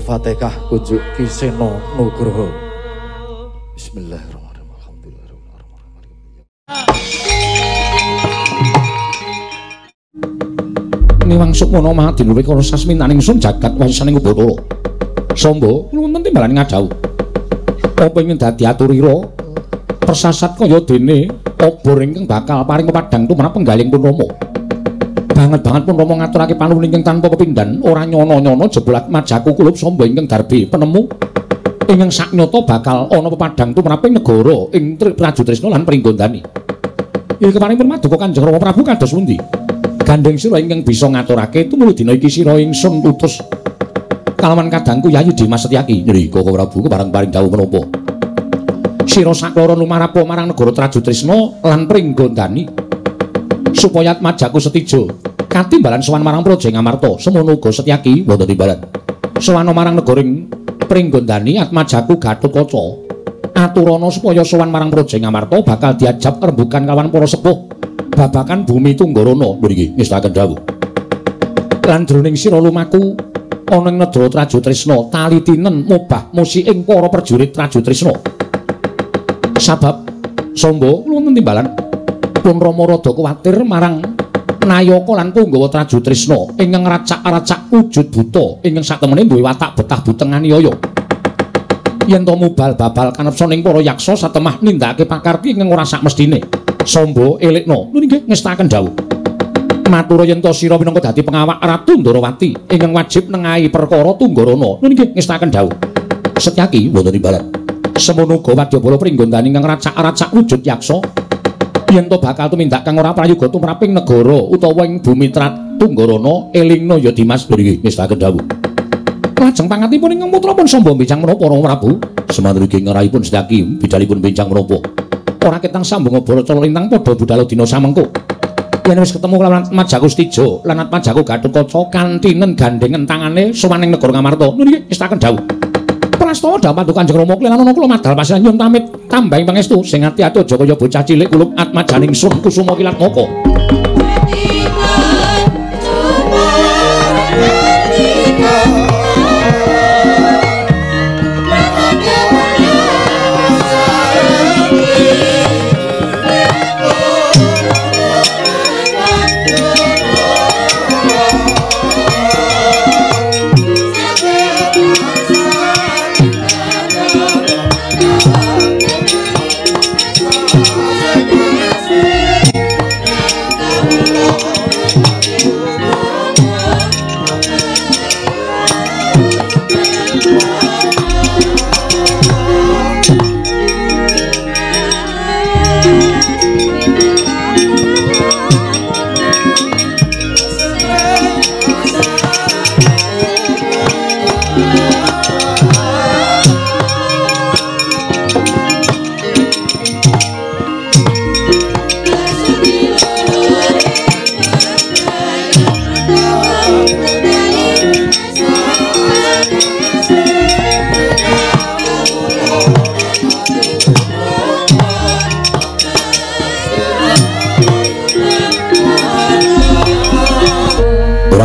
Al-Fatihah kunjuk Ki Seno Nugroho. Bismillahirrahmanirrahim. Alhamdulillahirabbil alamin. Niwang sukmana mahadinurwe kala sasmitaning sun jagat wasaning Ubatara. Samba kula wonten timbalan ngadhawuh. Apa ingkang dadi aturira persasat kaya dene obor ingkang bakal paring pepadhang tumrap penggaling pun Rama. Banget-banget pun Rama ngaturake panuwun ingkang tanpa pepindhan, ora nyono-nyono jebul atmajaku kulup Samba ingkang darbe penemu ingkang saknyata bakal ana pepadhang tumraping negara ing Trajutrisna lan Pringgondani. Ing keparing pun maduka Kanjeng Rama Prabu kados pundi? Gandeng sira ingkang bisa ngaturake tumuli dina iki sira ingsun utus kalawan kadangku Yayi Dimas Setyaki. Nggih, Koko Prabu kepareng paring dawuh menapa? Sira sakloro lumarapa marang negara Trajutrisna lan Pringgondani supaya atmajaku setija katimbalan sowan marang Praja Ngamarta. Semono uga Setyaki wonten timbalan sowan marang negara Pringgondani atmajaku Gatotkaca aturana supaya sowan marang Praja Ngamarta bakal diajab rembugan kawan para sepuh babakan bumi Tunggarana. Mriki ngestakaken dawuh lan jroning sira lumaku ana ing negara Trajutrisna tali tinen mobah musiking para prajurit Trajutrisna. Sabab Samba wonten timbalan pun Rama rada kuwatir marang nayaka lan punggawa Trajutrisna ingkang racak-racak wujud buta ingkang satemene duwe watak betah buteng aniaya. Yen to mubal babal kanepsa ning para yaksa satemah nindakake pakarti ingkang ora sakmestine. Samba elekno. Lho nggih ngestakaken dawuh. Matura yen to sira minangka dadi pengawak Ratu Ndorowati ingkang wajib nengahi perkara Tunggarana. Lho nggih ngestakaken dawuh. Setyaki wonten timbalan. Semono uga wadyabala Pringgondani ingkang racak-racak wujud yaksa yen to bakal tumindak kang ora prayoga tumraping negara utawa ing bumi Tunggarana elingna ya Dimas. Nggih ngestakaken dawuh. Lajeng pangatipun ingkang putra pun Samba benjang menapa Rama Prabu? Semanten ugi ngerahipun Setyaki bidalipun benjang menapa? Ora ketang sambung baraca lintang padha budal dina samengko. Yen wis ketemu kelawan Atmajaku Setija lan Atmajaku Gatotkaca kantinen gandhengen tangane sowan ing negara Ngamarta. Nggih ngestakaken dawuh. Prastawa dawuh Kanjeng Rama kula kula madal pasiran nyuwun pamit tambahing pangestu sing ati-ati aja kaya bocah cilik kulup atmajaning sun kusuma kilatmaka.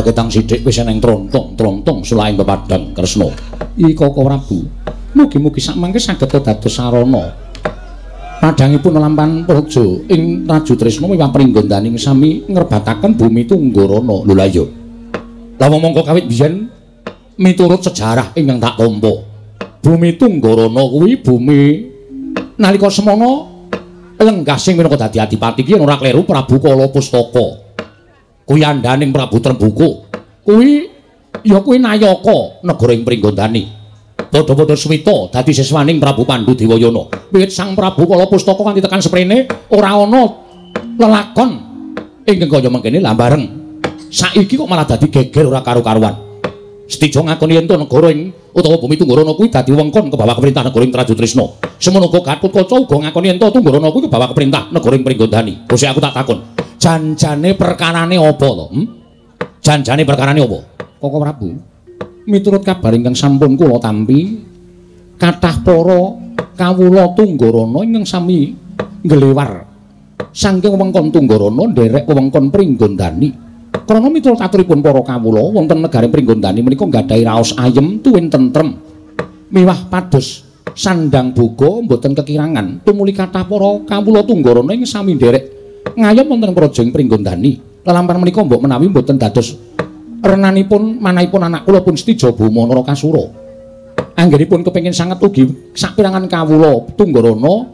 Ketang sithik wis eneng trontong-trontong sulaing pepadhang Kresna. Koko Prabu, mugi-mugi sakmangke saged dados sarana padhangipun lampan praja ing Trajutrisna miwah Pringgondani sami ngrebataken bumi Tunggarana. Lho lha iya. Lah wong mongko kawit biyen miturut sejarah ingkang tak tampa, bumi Tunggarana kuwi bumi nalika semana lenggah sing minangka dadi adipati ki ora kleru Prabu Kala Pustaka. Kuwi andhaning Prabu Trembuku. Kuwi ya kuwi nayaka negara ing Pringgondani. Padha-padha swita dadi siswaning Prabu Pandu Dewayana. Wiwit Sang Prabu Kala Pustaka nganti tekan seprene ora ana lelakon ingkang kaya mengkene lah bareng. Saiki kok malah dadi geger ora karu-karuan. Setija ngakoni yen to negara ing utawa bumi Tunggarana kuwi dadi wewengkon ke bawah keperintah negara ing Trajutrisna. Semono uga Gatotkaca uga ngakoni yen to Tunggarana kuwi ke bawah keperintah negara ing Pringgondani. Kose aku tak takon. Janjane perkarane apa to? Janjane perkarane apa? Koko Prabu, miturut kabar ingkang sampun kula tampi, kathah para kawula Tunggarana ingkang sami nglewar saking wewengkon Tunggarana nderek wewengkon Pringgondani. Krana miturut aturipun para kawula wonten negari Pringgondani menika nggadahi raos ayem tuwin tentrem. Miwah pados sandang boga mboten kekirangan. Tumuli kathah para kawula Tunggarana ing sami nderek ngayom wonten praja ing Pringgondani. Lelampahan menika mbok menawi mboten dados renanipun manahipun anak kula pun Setija Boma Narakasura. Anggenipun kepengin sanget ugi sapirangan kawula Tunggarana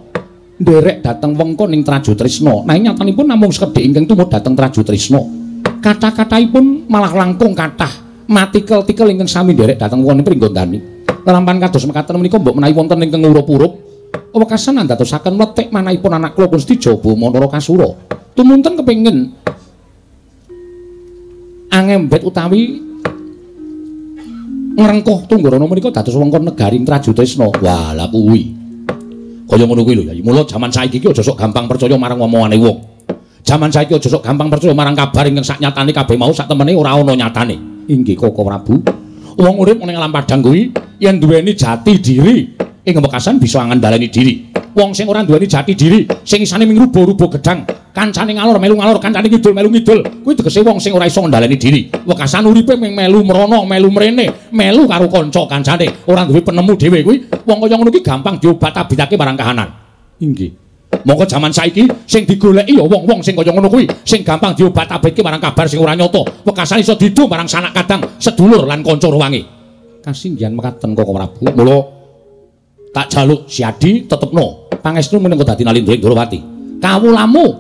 nderek dhateng wengkon ing Trajutrisna. Nanging nyatanipun namung sekedhik ingkang tumut dhateng Trajutrisna. Kathah-kathahipun malah langkung kathah matikel-tikel ingkang sami nderek dhateng wonten Pringgondani. Lelampahan kados mekaten menika mbok menawi wonten ingkang urup-urup wekasan andadosaken mletik manahipun anak kula pun Setija Boma Narakasura. Tumunten kepengin angembet utawi ngrengkuh Tunggarana menika dados wengkon negari Trajutrisna. Wah, lha kuwi. Kaya ngono kuwi lho, Yai. Mula jaman saiki iki aja sok gampang percaya marang omongane wong. Jaman saiki aja sok gampang percaya marang kabar ingkang saknyatane kabeh mau sak temene ora ana nyatane. Inggih Koko Prabu. Wong urip ning alam padhang kuwi yen duweni jati diri ing wekasan bisa ngandalani diri. Wong sing ora duweni jati diri, sing isane ming rubo-rubo gedhang, kancane ngalor melu ngalor, kancane ngidul melu ngidul, kuwi tegese wong sing ora iso ngandalani diri. Wekasan uripe ming melu mrono, melu mrene, melu karo kanca kancane, ora duwe penemu dhewe kuwi. Wong kaya ngono kuwi gampang diobat-abitake marang kahanan. Inggih. Mongko jaman saiki sing digoleki ya wong-wong sing kaya ngono kuwi, sing gampang diobat-abitke marang kabar sing ora nyata. Wekasan iso didum marang sanak kadang, sedulur lan kanca ruwange. Kasinggihan mekaten Koko Prabu. Mula tak jaluk Siadi tetepno pangestu minangka dadi nalindra ing Ndrawati. Kawulamu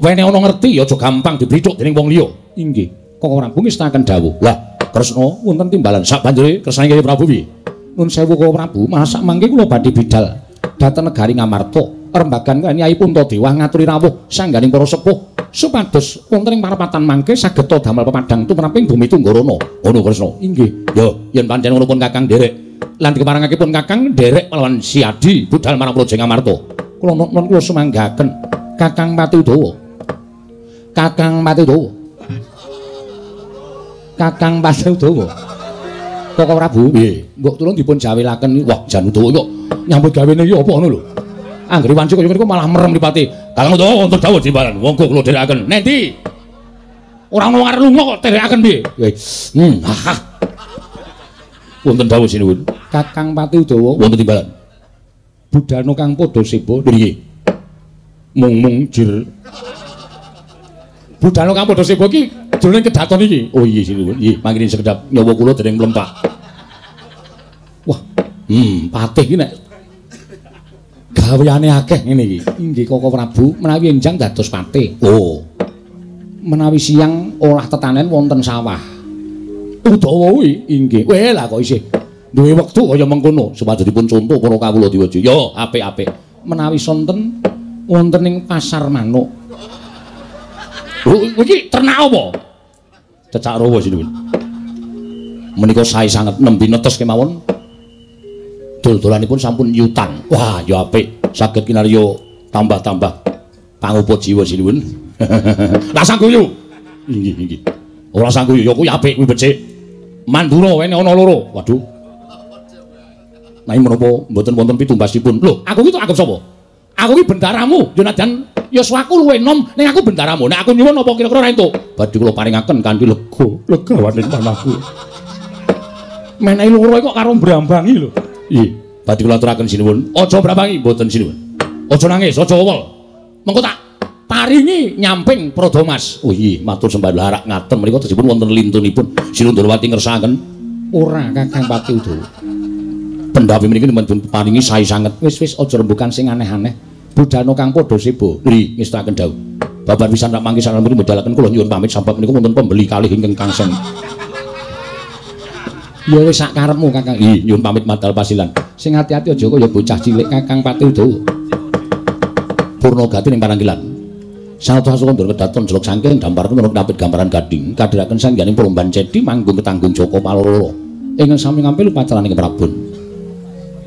wene ana ngerti aja gampang dibrithuk dening wong liya. Inggih, Koko Prabu ngestakaken dawuh. Lah, Kresna wonten timbalan sak banjure kersane Kyai Prabu piye? Nun sewu Koko Prabu, malah sak mangke kula badhe bidal dhateng negari Ngamarta. Rembagan kaliyan Kyai Puntadewa ngaturi rawuh sangganing para sepuh supados wonten ing parapatan mangke saged damel pepadhang tumraping bumi Tunggarana. Ngono Kresna. Inggih. Ya, yen pancen ngono pun Kakang nderek. Lan dikeparengake pun Kakang nderek pahlawan Siadi budal marang Praja Ngamarta. Kula nuwun kula sumanggaken Kakang Pati Udawa. Kakang Pati Udawa. Kakang Pati Udawa. Koko Prabu, nggih. Mbok tulung dipun jawilaken. Wah, jan Udawa kok nyambut gawene iki apa ngono lho. Anggere wanci kaya ngene malah merem mripate. Kakang Udawa wonten dawuh jimbalan. Monggo kula dherekaken. Nendi? Ora ono arep lunga kok dherekaken piye? Ha. Wonten dawuh sinuwun. Kakang Pati Udawa wonten timbalan. Budhana kang padha seba nggih. Mung-mung jir. Budhana kang padha seba iki jroning kedaton iki. Oh iya sinuwun. Nggih, mangkene sekedhap nyawa kula dereng mlempak. Wah, patih iki nek gaweane akeh ngene iki. Inggih Koko Prabu, menawi enjang dados patih. Oh. Menawi siang olah tetanen wonten sawah. Udawa kuwi inggih. Weh lah kok isih duwe wektu kaya mengkono supados dipun conto para kawula diwaja. Ya apik-apik. Menawi sonten wonten ing pasar manuk. Lho iki ternak apa? Cecak rawa sinuwun. Menika sae sanget nembe netes kemawon. Dol-dolanipun sampun yutan. Wah, ya apik. Saged kinarya tambah-tambah pangupa jiwa sinuwun. Lah sangguyu. Inggih, inggih. Ora sangguyu ya kuwi apik kuwi becik. Mandura wene ana loro. Waduh. Nanging menapa mboten wonten pitumbasipun? Lho, aku iki tok anggap sapa? Aku iki bendaramu, ya najan yuswaku luwih enom ning aku bendaramu. Nek aku nyuwun apa kira-kira ora entuk? Badhe kula paringaken kanthi lega, legawane manahku. Menehi loro kok karo mbrambangi lho. Nggih, badhe kula aturaken sinuwun. Aja mbrambangi, mboten sinuwun. Aja nangis, aja wewel. Mengko tak paringi nyamping Pradamas. Oh iya, matur sembah larak ngaten menika tesipun wonten lintunipun. Sinuwun Ndrawati ngersakaken. Ora Kakang Pati Udawa. Pendhawi mriki dipun paringi sae sanget. Wis-wis aja rembukan sing aneh-aneh. Budhana kang padha seba. Nggih, ngestakaken dawuh. Babar pisan rak mangke sampun medalaken kula nyuwun pamit sabab menika wonten pembeli kalih ingkang kangsem. Ya wis sak karepmu Kakang. Nggih, nyuwun pamit madal pasilan. Sing ati-ati aja kaya bocah cilik Kakang Pati Udawa. Purnagati ning Parangkilan. Sanata sasukandra kedaton jelok saking dampar menurut dapet gambaran gading kadhiraken sangganing Promban Cedi manggung ketanggung Joko Paloro ingkang sami ngampil upacaraning Prabon.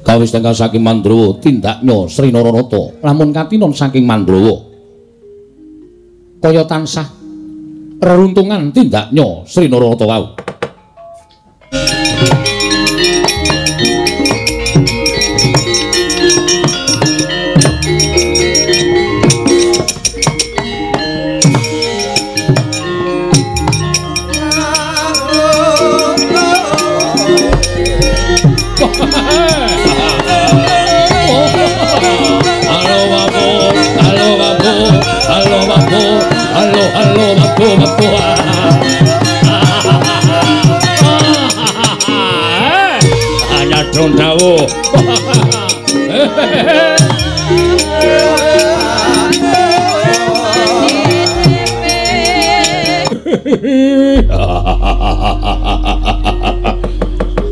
Kawis tengkal saking Mandrawa tindaknya Sri Naranata lamun katinon saking Mandrawa kaya tansah reruntungan tindaknya Sri Naranata wau. nyadong dawuh.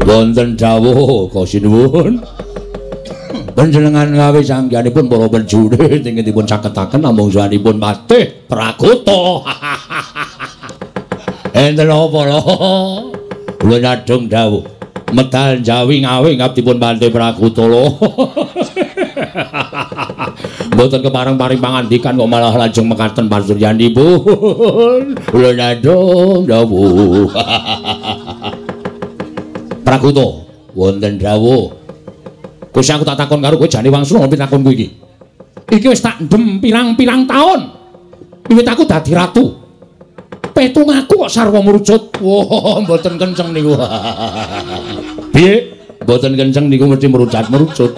Wonten dawuh kosinuwun. Panjenengan ngawe sanggihanipun para prajurit ingkang dipun caketaken namung suwanipun Patih Pragoto. Enten apa lho? Kula nyadong dawuh. Medal Jawi ngawe ngabdipun Patih Pragoto lho. Mboten kepareng paring pangandikan kok malah lajeng mekaten pasuryanipun. Kula nyadong dawuh. Pragoto, wonten dawuh. Gusti aku tak takon karo kowe jane wangsul ngopi takonku iki. Iki wis tak ndem pirang-pirang taun. Wiwit aku dadi ratu. Petung aku kok sarwa mrucut. Wah, mboten kenceng niku. Piye? Mboten kenceng niku mesti merucut-merucut.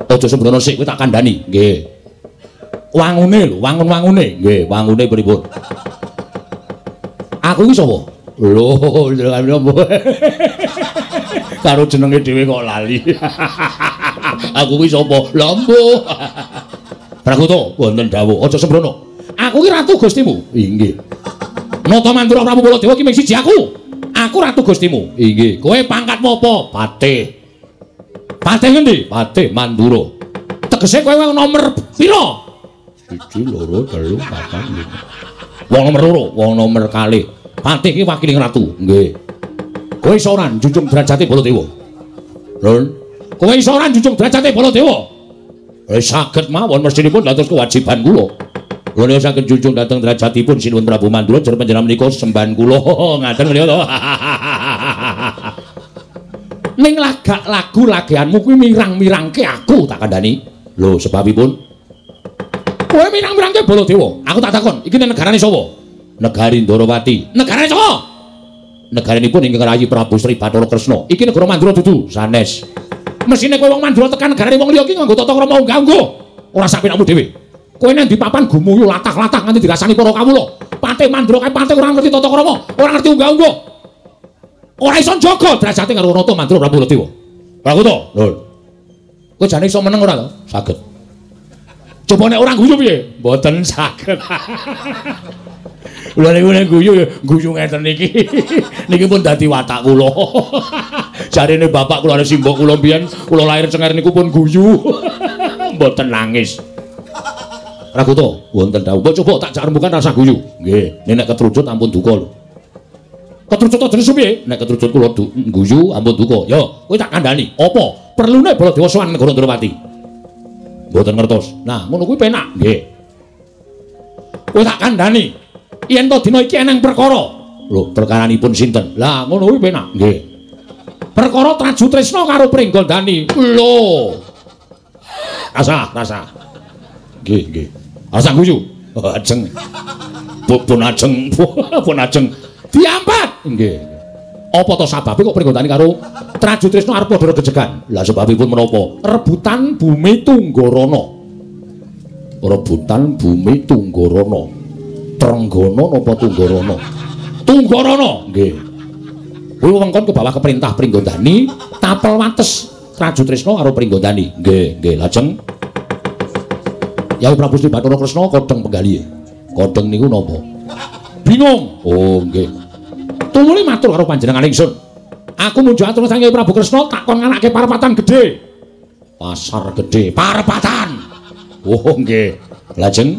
Aja sembrono sik kowe tak kandhani. Nggih. Wangune lho, wangun-wangune. Nggih, wangune pripun? Aku iki sapa? Lho, karo jenenge dhewe kok lali. Aku kuwi sapa? Lha mbuh. Pragoto, wonten dawuh, aja sembrono. Aku ki ratu Gustimu. Inggih. Nata Mandura Prabu Baladewa ki mung siji aku. Aku ratu Gustimu. Inggih. Kowe pangkatmu apa? Patih. Patih ngendi? Patih Mandura. Tegese kowe nomor pira? 1 2 3 4 5. Wong nomor 2, wong nomor 2. Patih ki wakiling ratu. Nggih. Kowe iso ora njunjung derajate Baladewa? Lho, kowe iso ora njunjung derajate Baladewa? Saged mawon mestinipun dados kewajiban kula. Kula nek saged njunjung dhateng derajatipun Sinuwun Prabu Mandura jer panjenengan menika sembahan kula. Ngaten menika to. Ning lagak lagu lageanmu kuwi mirang-mirangke aku tak kandhani. Lho, sebabipun kowe mirang-mirangke Baladewa. Aku tak takon, iki negarane sapa? Negari Ndorowati. Negarane sapa? Negaranipun ingkang rayi Prabu Sri Bathara Kresna. Iki negara Mandura dudu sanes. Mesine kowe wong Mandura tekan negarane wong liya iki nganggo tata krama unggah-ungguh. Ora sak penakmu dhewe. Kowe nang di papan gumuyu latah-latah nganti dirasani para kawula. Patih Mandura kae patih ora ngerti tata krama, ora ngerti unggah-ungguh. Ora iso njaga derajate karo Ratu Mandura Prabu Baladewa. Pragoto, lho. Kowe jane iso meneng ora to? Saged. Coba nek ora guyu piye? Mboten saged. Kula niku nek guyu ya guyu ngeten niki. Niki pun dadi watak kula. Jarene bapak kula arep simbok kula mbiyen kula lahir cenger niku pun guyu. Mboten nangis. Pragoto, wonten dawuh. Mbok coba tak jak rembukan rasa guyu. Nggih, nek ketrucut ampun duka lho. Ketrucut to jenis piye? Nek ketrucut kula guyu ampun duka. Yo, kowe tak kandhani. Apa perlune Baladewa sowan negara Ndrawati? Mboten ngertos. Nah, ngono kuwi penak. Nggih. Kowe tak kandhani. Yen to dina iki eneng perkara. Lho, perkaranipun sinten? Lah, ngono kuwi penak. Nggih. Perkara Traju Tresna karo Pringgondani. Lho. Rasah, rasah. Nggih, nggih. Rasah guyu. Ajeng. Pun ajeng, pun ajeng. Diampat. Nggih. Apa to sababe kok Pringgondani karo Traju Tresna arep padha regejegan? Lah sebabipun menapa? Rebutan bumi Tunggarana. Rebutan bumi Tunggarana. Trenggana napa Tunggarana? Tunggarana. Nggih. Kuwi wewengkon ke bawah keperintah Pringgondani, tapel wates Traju Tresna karo Pringgondani. Nggih, nggih. Lajeng Yai Prabu Sri Bathara Kresna kodheng penggalihe. Kodheng niku napa? Bingung. Oh, nggih. Tumuli matur karo panjenengan ingsun. Aku munjuk atur sang Kyai Prabu Kresna tak kon nganake parepatan gedhe. Pasar gedhe, parepatan. Oh, nggih. Lajeng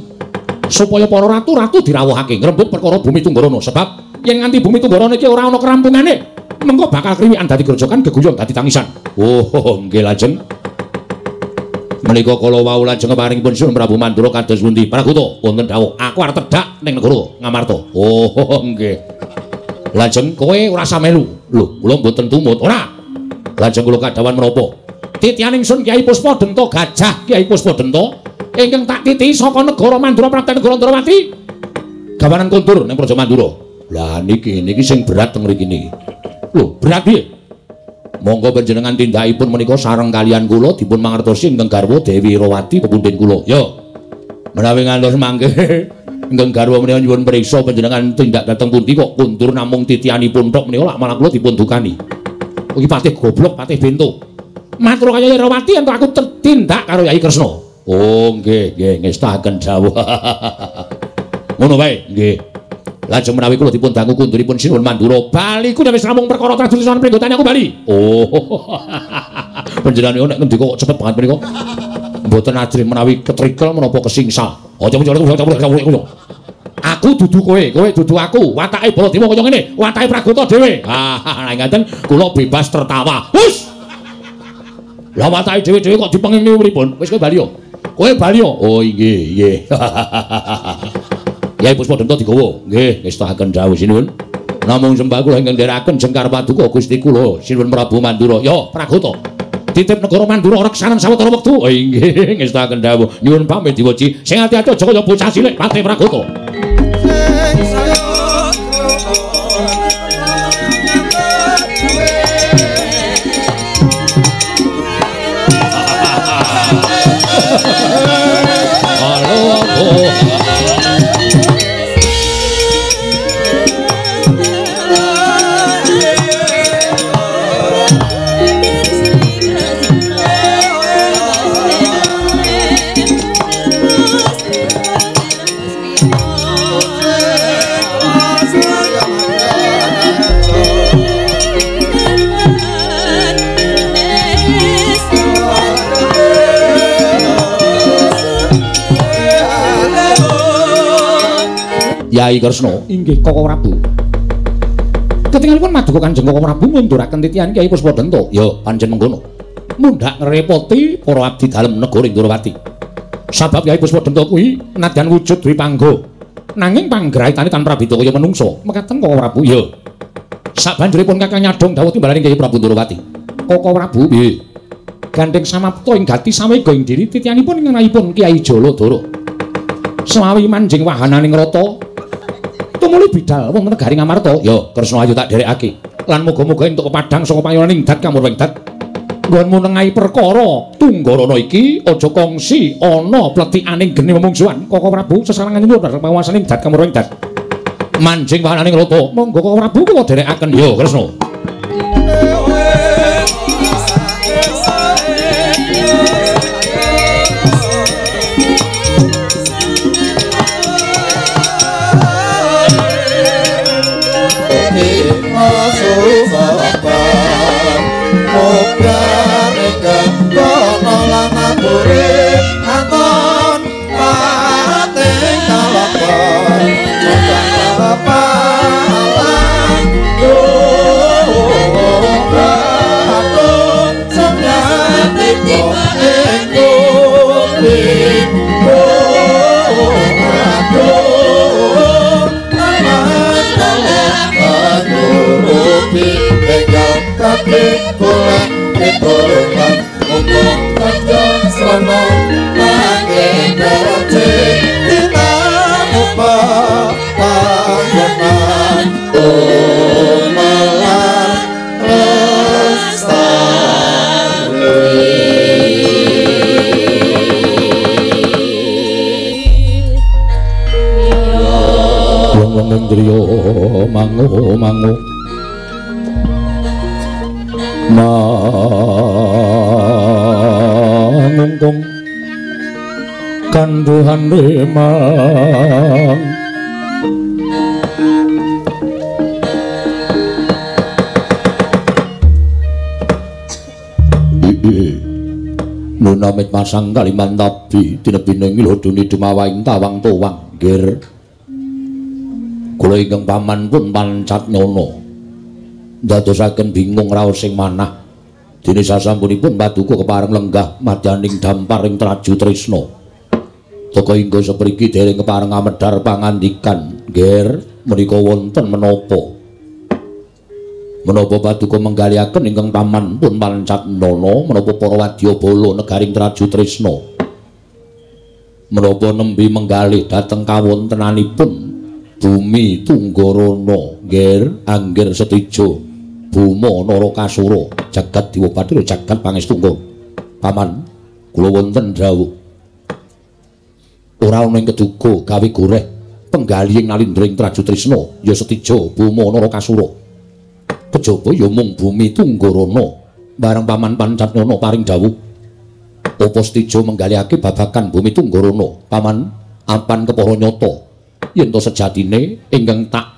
supaya para ratu-ratu dirawuhake ngrembug perkara bumi Tunggarana, sebab yen nganti bumi Tunggarana iki ora ana kerampungane, mengko bakal kriwikan dadi grojokan, geguyon dadi tangisan. Oh, nggih. Lajeng menika kala wau lajeng keparingipun Sun Prabu Mandura kados pundi? Pragoto, wonten dawuh, aku arep tedhak ning negara Ngamarta. Oh, nggih. Lajeng kowe ora usah melu. Lho, kula mboten tumut. Ora. Lajeng kula kadhawan menapa? Titihan ingsun Kyai Puspa Denta Gajah Kyai Puspa Denta ingkang tak titihi saka negara Mandura prapta negara Ndrawati gawanan kondur ning Praja Mandura. Lah niki niki sing berat teng mriki niki. Lho, berat piye? Monggo panjenengan tindakipun menika sareng kalian kula dipun mangertosi ingkang garwa Dewi Rawati pepundhen kula. Yo. Menawi ngantos mangke ingkang garwa menika nyuwun priksa panjenengan tindak dhateng pundi kok kundur namung titihanipun tok menika lak malah kula dipun dukani. Iki patih goblok, patih bento. Matur kaya Herawati yen aku tertindak karo Yai Kresna. Oh, nggih, nggih, ngestaken dawuh. Ngono wae, nggih. Lajeng menawi kula dipun dangu kunduripun Sinuwun Mandura, bali ku wis rampung perkara Traju Tresna pringgotane aku bali. Oh. Panjenengan nek ngendika kok cepet banget menika. Mboten ajrih menawi ketrikel menapa kesingsa. Aja. Aku dudu kowe, kowe dudu aku. Watake Baladewa kaya ngene, watake Pragota dhewe. Ah, nek ngaten kula bebas tertawa. Hus. Lah watake dhewe-dhewe kok dipengingi pripun? Wis kowe bali yo. Kowe bali yo. Oh inggih, nggih. Yai Puspa Denta digawa. Nggih, ngestaken dawuh sinuwun. Namung sembah kula ingkang nderekaken jengkar paduka Gusti kula, Sinuwun Prabu Mandura. Yo, Pragota. Titip negara Mandura reksanan sawetara wektu. Oh inggih, ngestaken dawuh. Nyuwun pamit diwoji. Sing ati-ati aja kaya bocah cilik patih Pragota. Halo. Yai Kresna inggih Koko Prabu. Ketingalipun maduka Kanjeng Koko Prabu ngunduraken titihan Kyai Puspa Denta. Ya pancen mengkono. Mundhak ngrepoti para abdi dalem negara Ndrawati. Sabab Kyai Puspa Denta kuwi nadyan wujud dwipangga. Nanging panggraitane tan prabida kaya menungsa. Mekaten Koko Prabu. Ya. Sabanjuripun Kakang nyadhong dawuh timbalaning Kyai Prabu Ndrawati. Koko Prabu piye? Gandheng samapta ing gati sawega ing diri titihanipun ngenahipun Kyai Jaladara. Selawi manjing wahananing rata tumuli bidal wonten negari Ngamarta. Ya, Kresna ayo tak dherekake. Lan muga-muga entuk pepadhang saka payoning dat kamurwing dat. Nggonmu nengahi perkara Tunggarana iki aja kongsi ana pletikaning geni memungsuhan. Koko Prabu sesarengan nyuwun panguwasaning dat kamurwing dat. Manjing wahananing rata. Monggo Koko Prabu kula dherekaken. Ya, Kresna. Mangu mangu mangungkung kanduhan lemang nunamit masang Kalimantabi tinebine ngiloduni dumawaing tawang towang nggir. Kula ingkang paman pun pancat nyono ndadosaken bingung raos sing manah dene sasampunipun paduka kepareng lenggah madyaning dampar ing Traju Tresna. Teka hingga sepriki dereng kepareng amedhar pangandikan nggir menika wonten menapa menapa paduka menggalihaken ingkang paman pun pancat nyono menapa para wadyabala negaring Traju Tresna menapa nembe menggalih dhateng kawontenanipun bumi Tunggarana nggir anggir setija Buma Narakasura jagat Dewa Bathara jagat pangestungga. Paman kula wonten dawuh ora ana ing keduga gawe goreh penggalihing nalindring Traju Tresna ya setija Buma Narakasura. Kejaba ya mung bumi Tunggarana. Bareng Paman Pancatnana paring dawuh, apa Setija menggalihake babagan bumi Tunggarana? Paman, apan kepara nyata yen to sejatine ingkang tak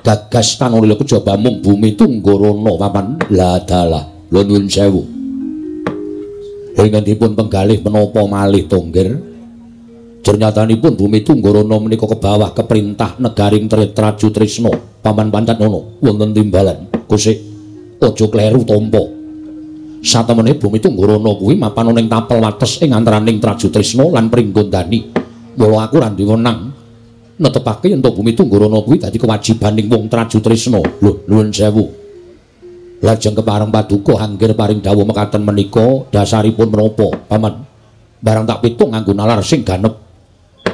gagas tanalila kejaba mung bumi Tunggarana, Paman. Lah dalah, lho nuwun sewu. Ingkang dipun penggalih menapa malih to, Nggir? Jernyatanipun bumi Tunggarana menika kebawah keperintah negaring Trajutrisna. Paman Pancatnana wonten timbalan. Gusik, aja kleru tampa. Satemene bumi Tunggarana kuwi mapan ana ing tapel wates ing antaraning Trajutrisna lan Pringgondani. Mula aku ora duwe wenang netepake yen to bumi Tunggarana kuwi dadi kewajibaning wong Trajutrisna. Lho, nuwun sewu. Lajeng kepareng paduka anggir paring dawuh mekaten menika dasaripun menapa, Paman? Barang tak pitung nganggo nalar sing ganep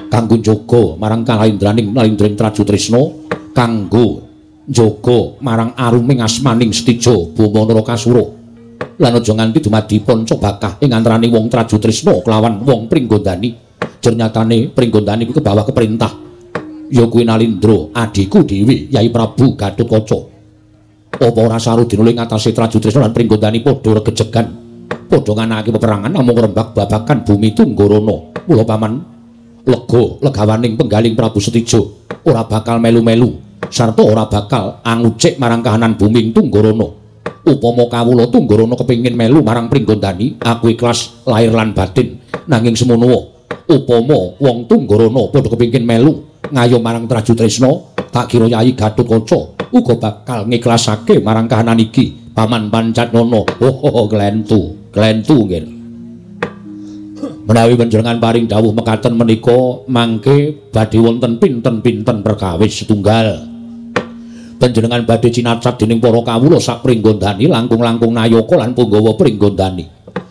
kanggo njaga marang kalaendraning nalindring Trajutrisna, kanggo njaga marang aruming asmaning Setija Boma Narakasura. Lan aja nganti dumadi panca bakah ing antaraning wong Trajutrisna kelawan wong Pringgondani. Jernyatane Pringgondani kuwi kebawah keperintah ya kuwi Nalindra adhiku dhewe Yai Prabu Gatotkaca. Apa ora sarudina ing atase Trajutrisna lan Pringgondani padha regejegan, padha nganakake peperangan namung rembag babagan bumi Tunggarana. Mula Paman, lega legawaning penggaling Prabu Setija ora bakal melu-melu sarta ora bakal angucik marang kahanan bumi Tunggarana. Upama kawula Tunggarana kepengin melu marang Pringgondani, aku ikhlas lahir lan batin. Nanging semono upama wong Tunggarana padha kepengin melu ngayo marang Trajutrisna, tak kira Yai Gatotkaca uga bakal ngikhlasake marang kahanan iki. Paman Pancatnana, oh klentu, klentu nggih. Menawi panjenengan paring dawuh mekaten menika mangke badhe wonten pinten-pinten perkawis setunggal. Panjenengan badhe cinacat dening para kawula sak Pringgondani langkung-langkung nayaka lan punggawa Pringgondani.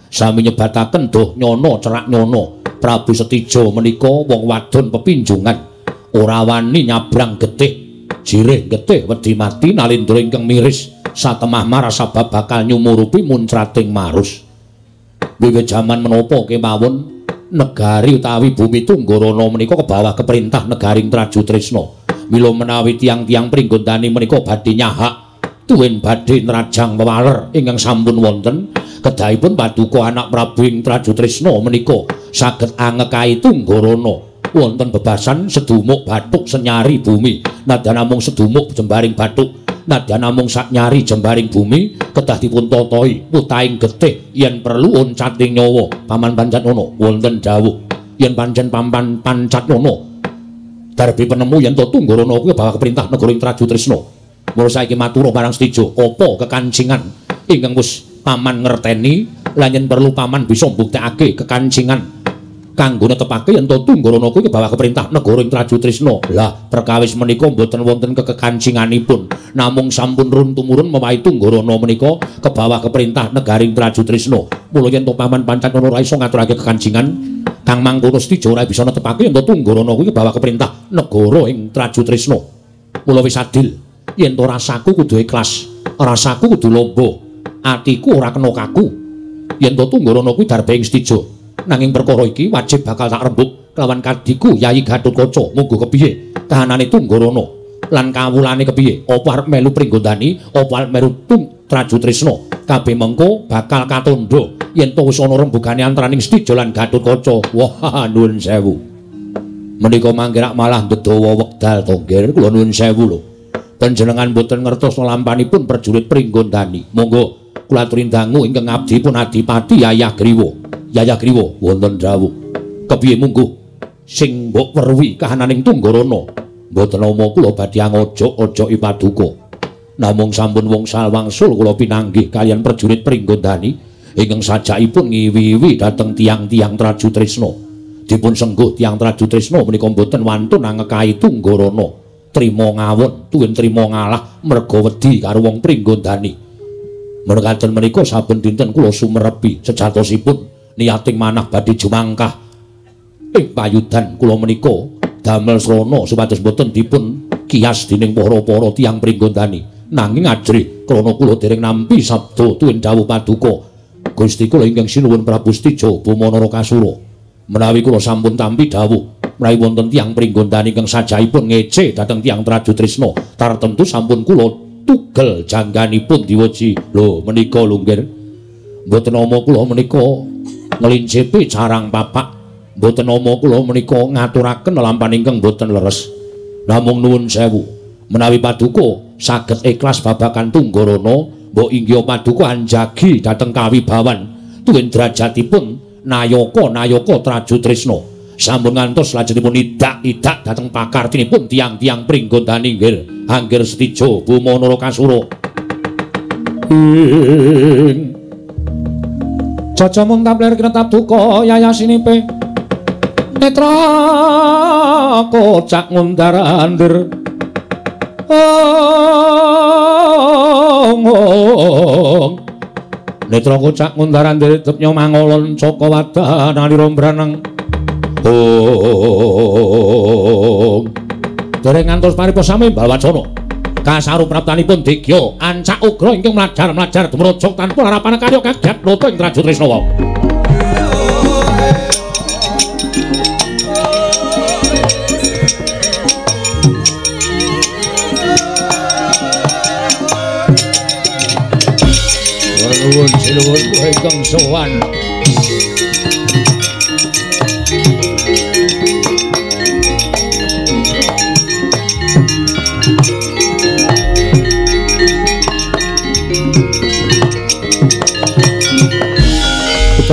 Sami nyebataken doh nyono cerak nyono Prabu Setija menika wong wadon pepinjungan, ora wani nyabrang getih, jirih getih wedi mati nalindra ingkang miris satemah marasabab bakal nyumurupi muncrating marus. Wiwit jaman menapa kemawon negari utawi bumi Tunggarana menika kebawah keperintah negaring Trajutrisna. Mila menawi tiang-tiang Pringgondani menika badhe nyahak tuwin badhe nrajang wewaler ingkang sampun wonten, kedahipun paduka anak Prabu ing Trajutrisna menika saged angekai Tunggarana. Wonten bebasan sedumuk bathuk senyari bumi, nadyan namung sedumuk jembaring bathuk, nadyan namung saknyari jembaring bumi kedah dipun tatahi putahing getih yen perlu oncating nyawa. Paman Pancatnana wonten dawuh yen pancen Paman Pancatnana darbi penemu yen to Tunggarana kuwi bawa keperintah negara ing Trajutrisna. Mula saiki matur marang Setija, apa kekancingan ingkang wis paman ngerteni lan yen perlu paman bisa mbuktekake kekancingan kanggo netepake yen to Tunggarana kuwi kebawah keperintah negara ing Trajutrisna. Lah perkawis menika mboten wonten kekekancinganipun, namung sampun run tumurun mewahi Tunggarana menika kebawah keperintah negara ing Trajutrisna. Mula yen to Paman Pancatnana ora iso ngaturake kekancingan kang mangkono Setija ora bisa netepake yen to Tunggarana kuwi kebawah keperintah negara ing Trajutrisna. Mula wis adil yen to rasaku kudu ikhlas, rasaku kudu lomba, atiku ora kena kaku yen to Tunggarana kuwi darbe ing Setija. Nanging perkara iki wajib bakal tak rembug kelawan kadiku Yai Gatotkaca. Monggo kepiye kahanane Tunggarana lan kawulane kepiye? Apa arep melu Pringgondani, apa arep melu Trajutrisna? Kabeh mengko bakal katandha yen to wis ana rembugane antaraning Setija lan Gatotkaca. Wah, nuwun sewu. Menika mangke rak malah ndedawa wekdal to, Nggir. Kula nuwun sewu lho. Panjenengan mboten ngertos lampanipun prajurit Pringgondani. Monggo kula aturi dangu ingkang abdi pun Adipati Yayah Griwa. Yayah Griwa wonten dawuh. Kepiye mungguh sing mbok weruhi kahananing Tunggarana? Mboten nama kula badhe angojok-ojoki paduka. Namung sampun wongsal wangsul kula pinanggih kaliyan prajurit Pringgondani ingkang sajakipun ngiwi-iwi dhateng tiang-tiang Trajutrisna. Dipun sengguh tiang Trajutrisna menika mboten wantun angekai Tunggarana. Trima ngawon tuwin trima ngalah merga wedi karo wong Pringgondani. Mekaten menika saben dinten kula sumerepi sejatosipun niating manah badhe jumangkah ing payudan kula menika damel srana supados boten dipun kias dening para-para tiyang Pringgondani. Nanging ajrih krana kula dereng nampi sabda tuwin dawuh paduka Gusti kula ingkang sinuwun Prabu Setija Boma Narakasura. Menawi kula sampun tampi dawuh menawi wonten tiyang Pringgondani ingkang sajaipun ngece dhateng tiyang Trajutrisna, tartemtu sampun kula tugel jangganipun diweji. Lho menika lho nggih. Mboten nama kula menika nglincepi carang papak. Mboten nama kula menika ngaturaken lelampahan ingkang mboten leres. Namung nuwun sewu, menawi paduka saged ikhlas babagan Tunggarana, mbok inggih paduka anjagi dhateng kawibawan tuwin derajatipun nayaka-nayaka Trajutrisna. Sampun ngantos lajengipun idak-idak dhateng pakartinipun tiyang-tiyang Pringgondani nggih. Anggir Setija Buma Narakasura. Ing Caca muntap lir kinetap duka yayasinipe netra kocak ngundar-andir. Ong netra kocak ngundar-andir tepnya mangolon caka wadan alira mbranang. Ong dereng ngantos paripa sami balwacana kasaru praptanipun digya ancak ugra ingkang mlajar-mlajar dumrojog tanpa harapan karya kaget nata ing Trajutrisna wau. Nuwun sinuwun ingkang sowan.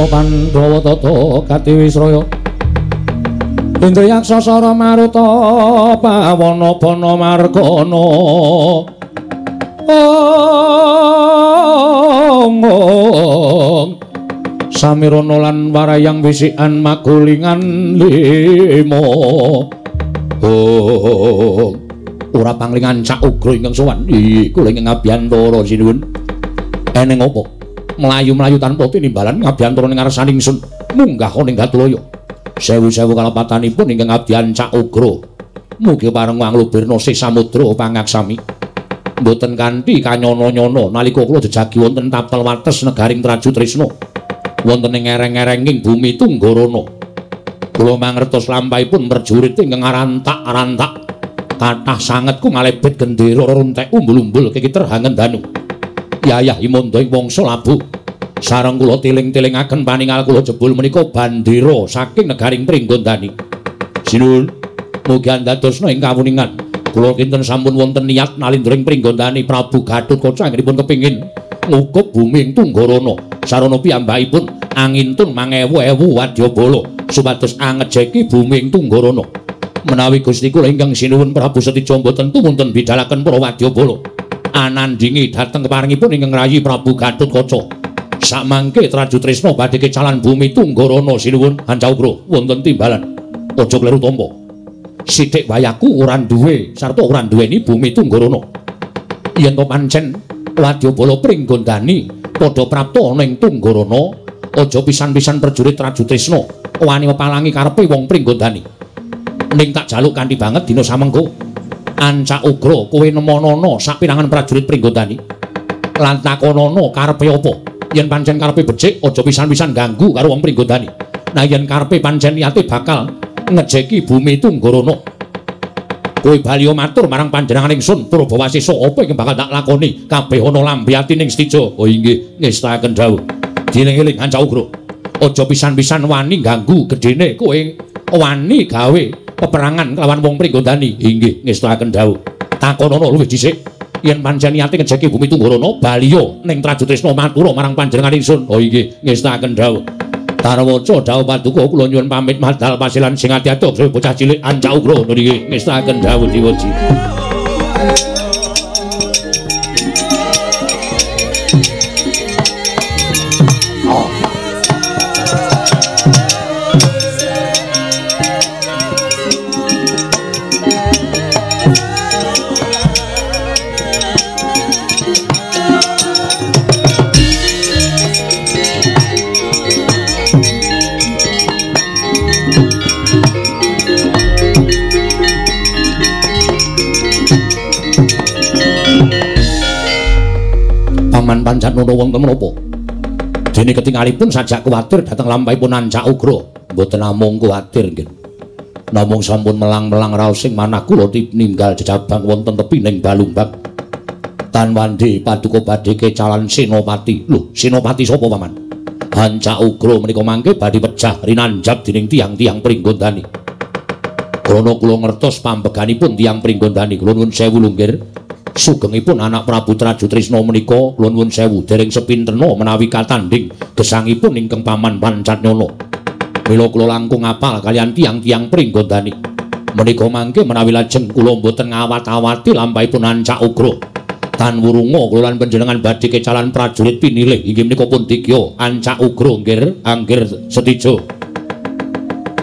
Pandhawa tata katiwisraya Indriyaksa sara maruta pawana bana margana. Ong samirana lan warayang wisikan magulingan lima. Ong ora panglingan cak ugra ingkang sowan. Kula ingkang ngabiyantara sinuwun. Eneng apa? Mlayu-mlayu tanpa tinimbalan ngabiyantara ing ngarsaning ingsun munggah ning Gatulaya. Sewu-sewu kalepatanipun ingkang abdi ancak ugra. Mugi pareng anglubirna sih samudra pangaksami. Mboten kanthi kanyono-nyono nalika kula jejagi wonten tapel wates negaring Trajutrisna. Wonten ing ereng-erenging bumi Tunggarana. Kula mangertos lampahipun prajurit ingkang arantak-arantak. Kathah sanget kumalebet gendera runtek umbul-umbul kekiter hangen danu. Yayah Imanda ing wangsa labu. Sareng kula tiling-tilingaken paningal kula jebul menika bandera saking negaring Pringgondani. Sinuwun, mugi andadosna ing kawuningan. Kula kinten sampun wonten niat nalindra ing Pringgondani Prabu Gatotkaca anggenipun kepingin ngukup bumi ing Tunggarana. Sarana piyambakipun angintun mangewu-ewu wadyabala supados angejeki bumi ing Tunggarana. Menawi Gusti kula ingkang sinuwun Prabu Setija mboten tumunten bidalaken para wadyabala anandhingi dhateng keparengipun ingkang rayi Prabu Gatotkaca. Samangke Trajutrisna badhe kecalan bumi Tunggarana sinuwun Hancaugra wonten timbalan. Aja kleru tampa. Sithik wayaku ora duwe sarta ora duweni bumi Tunggarana. Yen to pancen wadyabala Pringgondani padha prapta ana ing Tunggarana, aja pisan-pisan prajurit Trajutrisna wani mepalangi karepe wong Pringgondani. Ning tak jaluk kanthi banget dina samengko. Ancak ugra kowe nemonono sapirangan prajurit Pringgondani lan takonono karepe apa. Yen pancen karepe becik aja pisan-pisan ganggu karo wong Pringgondani. Nah yen karepe pancen niate bakal ngejeki bumi Tunggarana, kowe bali matur marang panjenengan ingsun Purbawasesa apa ingkang bakal tak lakoni kabeh ana lambe atining Setija. Oh inggih ngestakaken dawuh. Dieling-eling Ancak ugra, aja pisan-pisan wani ganggu gedene kowe wani gawe peperangan kelawan wong Pringgondani. Inggih ngestakaken dawuh. Takonono luwih dhisik yen pancen niate ngejeki bumi Tunggarana baliya ning Trajutrisna matura marang panjenengan ingsun. Oh inggih ngestakaken dawuh. Tarwaca dawuh paduka kula nyuwun pamit madal pasilan sing ati-ati bocah cilik Ancak ugra. Nggih ngestakaken dawuh diweji. Paman Pancatnana wonten menapa? Dene ketingalipun sajak kuwatir dhateng lampahipun Ancak Ugra. Mboten namung kuwatir nggih. Namung sampun melang-melang raos sing manah kula tininggal jejabang wonten tepining Balumbang. Tan wandi paduka badhe kecalan Senopati. Lho, Senopati sapa, Paman? Ancak Ugra menika mangke badhe pejah rinanjab dening tiyang-tiyang Pringgondani. Krana kula ngertos pambeganipun tiyang Pringgondani, kula nuwun sewu lunggir. Sugengipun anak Prabu Trajutrisna menika kula nuwun sewu dereng sepintena menawi katandhing gesangipun ingkang Paman Pancatnyana. Mila kula langkung apal kaliyan tiyang-tiyang Pringgondani. Menika mangke menawi lajeng kula mboten ngawat-awati lampahipun Ancak Ugra. Tan wurunga kula lan panjenengan badhe kecalan prajurit pinilih inggih menika pun Digya Ancak Ugra nggir anggir setija.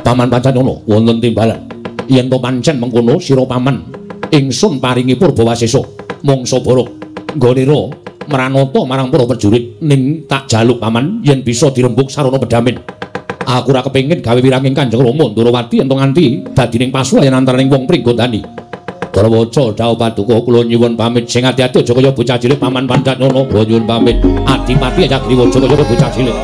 Paman Pancatnyana wonten timbalan. Yen to pancen mengkono sira paman, ingsun paringi purbawasesa mangsa borok nggonira mranata marang para prajurit ning tak jaluk paman yen bisa dirembug sarana pedamin. Aku ora kepengin gawe wiranging Kanjeng Rama Ndorowati yen to nganti dadining pasuwayan antaraning wong Pringgondani. Darawaca dawuh paduka kula nyuwun pamit sing ati-ati aja kaya bocah cilik Paman Pancatnyana. Kula nyuwun pamit adipati Ayagriwa aja kaya bocah cilik.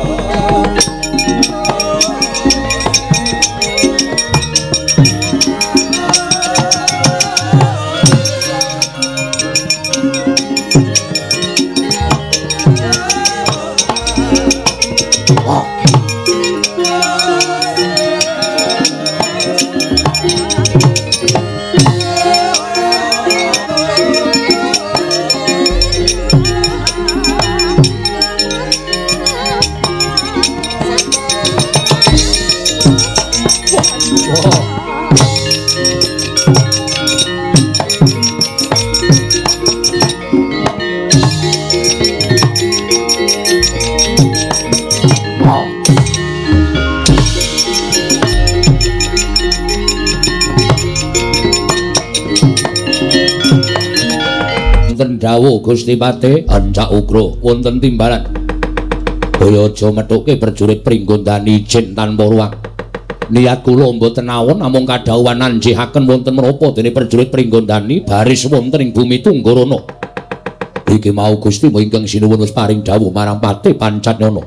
Dawuh Gusti Patih Ancak Ugra wonten timbalan. Kaya aja methuke prajurit Pringgondani ijin tanpa ruang. Niat kula mboten awon namung kadhawuhan anjihaken wonten menapa dene prajurit Pringgondani baris wonten ing bumi Tunggarana. Iki mau Gusti ingkang sinuwun wis paring dawuh marang Patih Pancatnyana.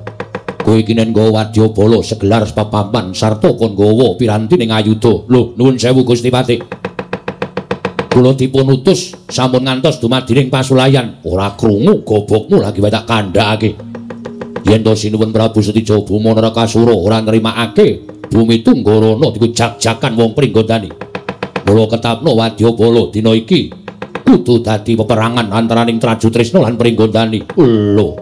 Kowe iki nen nggawa wadyabala segelar papapan sarta kon nggawa piranti ning ayuda. Lho nuwun sewu Gusti Patih. Kula dipun utus sampun ngantos dumadining pasulayan. Ora krungu gobokmu lagi wae tak kandhakake. Yen to sinuwun Prabu Setija Buma Narakasura ora nrimakake bumi Tunggarana diku jak-jakan wong Pringgondani. Mula ketapno wadyabala dina iki kudu dadi peperangan antaraning Trajutrisna lan Pringgondani. Lho.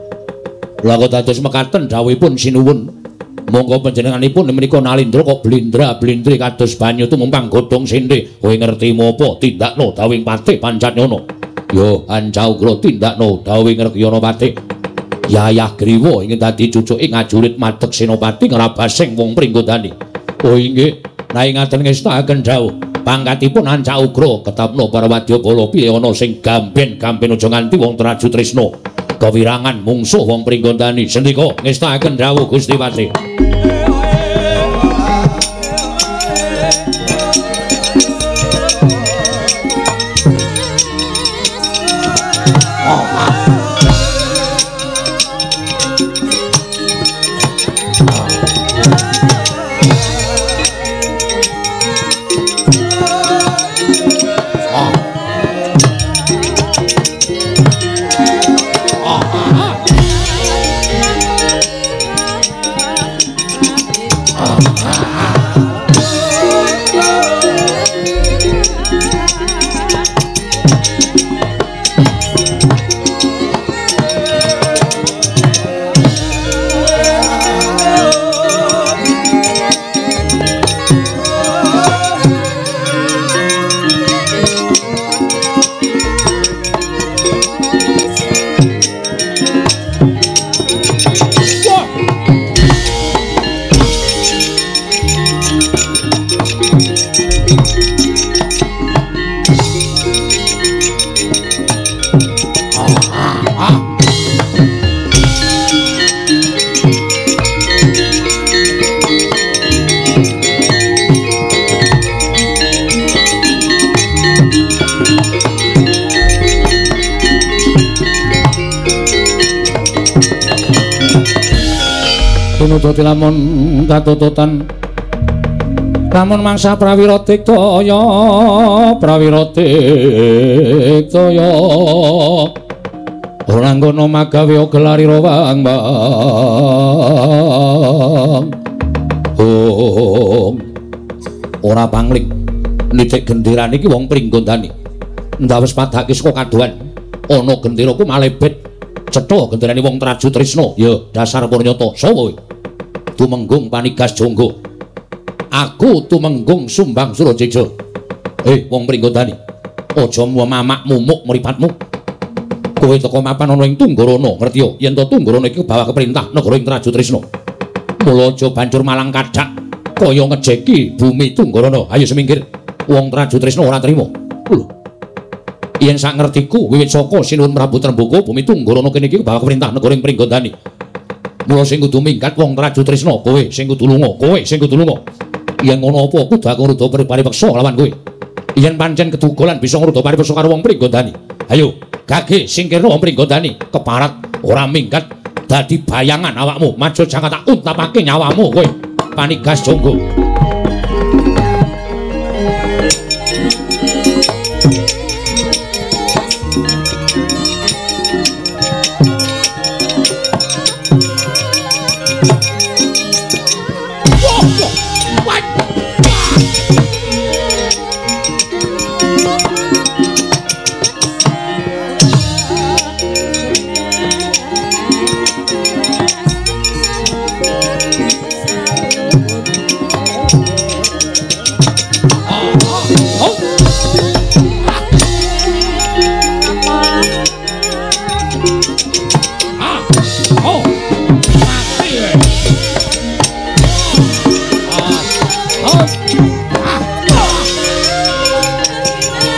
Lha kok dados mekaten dawuhipun sinuwun. Monggo panjenenganipun menika nalindra kok blindra-blindri kados banyu tumumpang godhong sendhe. Kowe ngerti menapa tindakno dawuhing Patih Pancatnyana? Yo Ancak Ugra tindakno dawuhing Rekyana Patih. Yayah Griwa ingin dadi cucuke ngajurit madeg senopati ngrabasing wong Pringgondani. Oh inggih, nek ngaten ngestakaken dawuh. Pangkatipun Ancak Ugra ketapno para wadyabala piye ana sing gamben-gamben aja nganti wong Trajutrisna kewirangan mungsuh wong Pringgondani. Sendika ngestakaken dawuh Gusti Patih. Tunututi lamun katututan lamun mangsa prawira diktaya prawira diktaya. Ora ngono magawe gelarira wang wang. Oh. Ora pangling nitik genderane iki wong Pringgondani. Ndawes padake saka kadohan. Ana gendera ku malebet cetha genderane wong Traju Trisna. Ya dasar purnyata. Sapa kowe? Tumenggung Panigas Jonggo. Aku Tumenggung Sumbang Surajaya. Wong Pringgondani. Aja mamak mumuk mripatmu. Kowe teka mapan ana ing Tunggarana, ngerti ya? Yen to Tunggarana iki bawa keperintah negara ing Traju Trisna. Mula aja banjur malang kadhak kaya ngejeki bumi Tunggarana. Ayo semingkir. Wong Traju Trisna ora trima. Lho. Yen sak ngertiku wiwit saka Sinuwun Prabu Tremboko bumi Tunggarana kene iki bawa keperintah negara ing Pringgondani. Mula sing kudu minggat wong Traju Trisna, kowe sing kudu lunga, kowe sing kudu lunga. Yen ngono apa kudu aku ngruda paripeksa lawan kowe. Yen pancen kedugolan bisa ngruda paripeksa karo wong Pringgondani. Ayo, gage singkirno wong Pringgondani, keparat ora minggat dadi bayangan awakmu. Maju jangan tak untapake nyawamu kowe. Panigas Jonggo.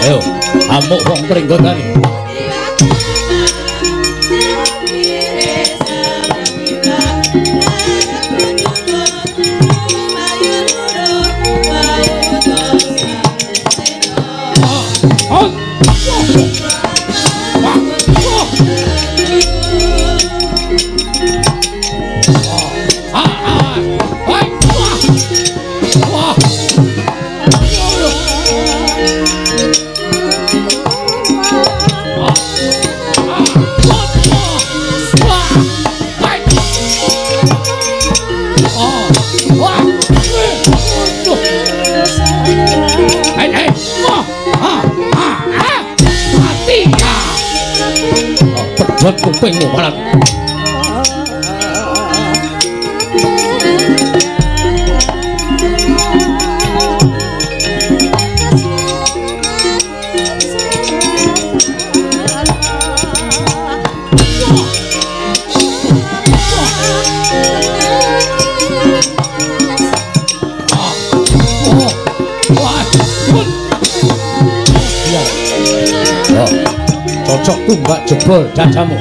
Ayo, amuk wong Pringgondani. Pedhot kupingmu malah. Cocok tumbak jebol dadamu.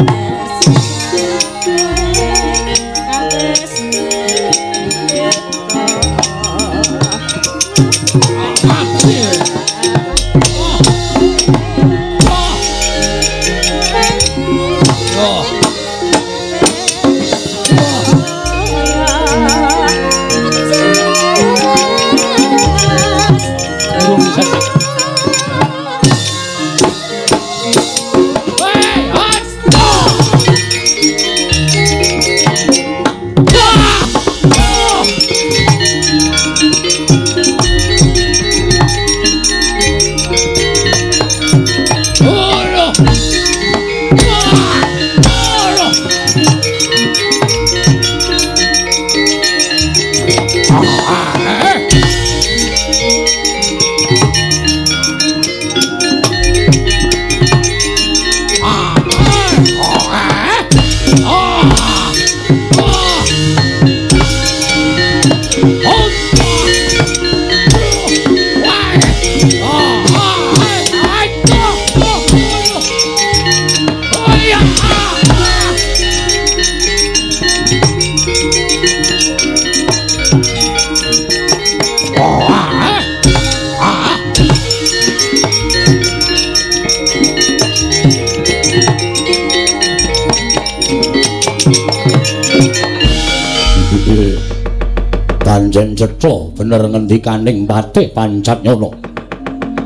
Pancen cetha bener ngendikaning Patih Pancatnyana.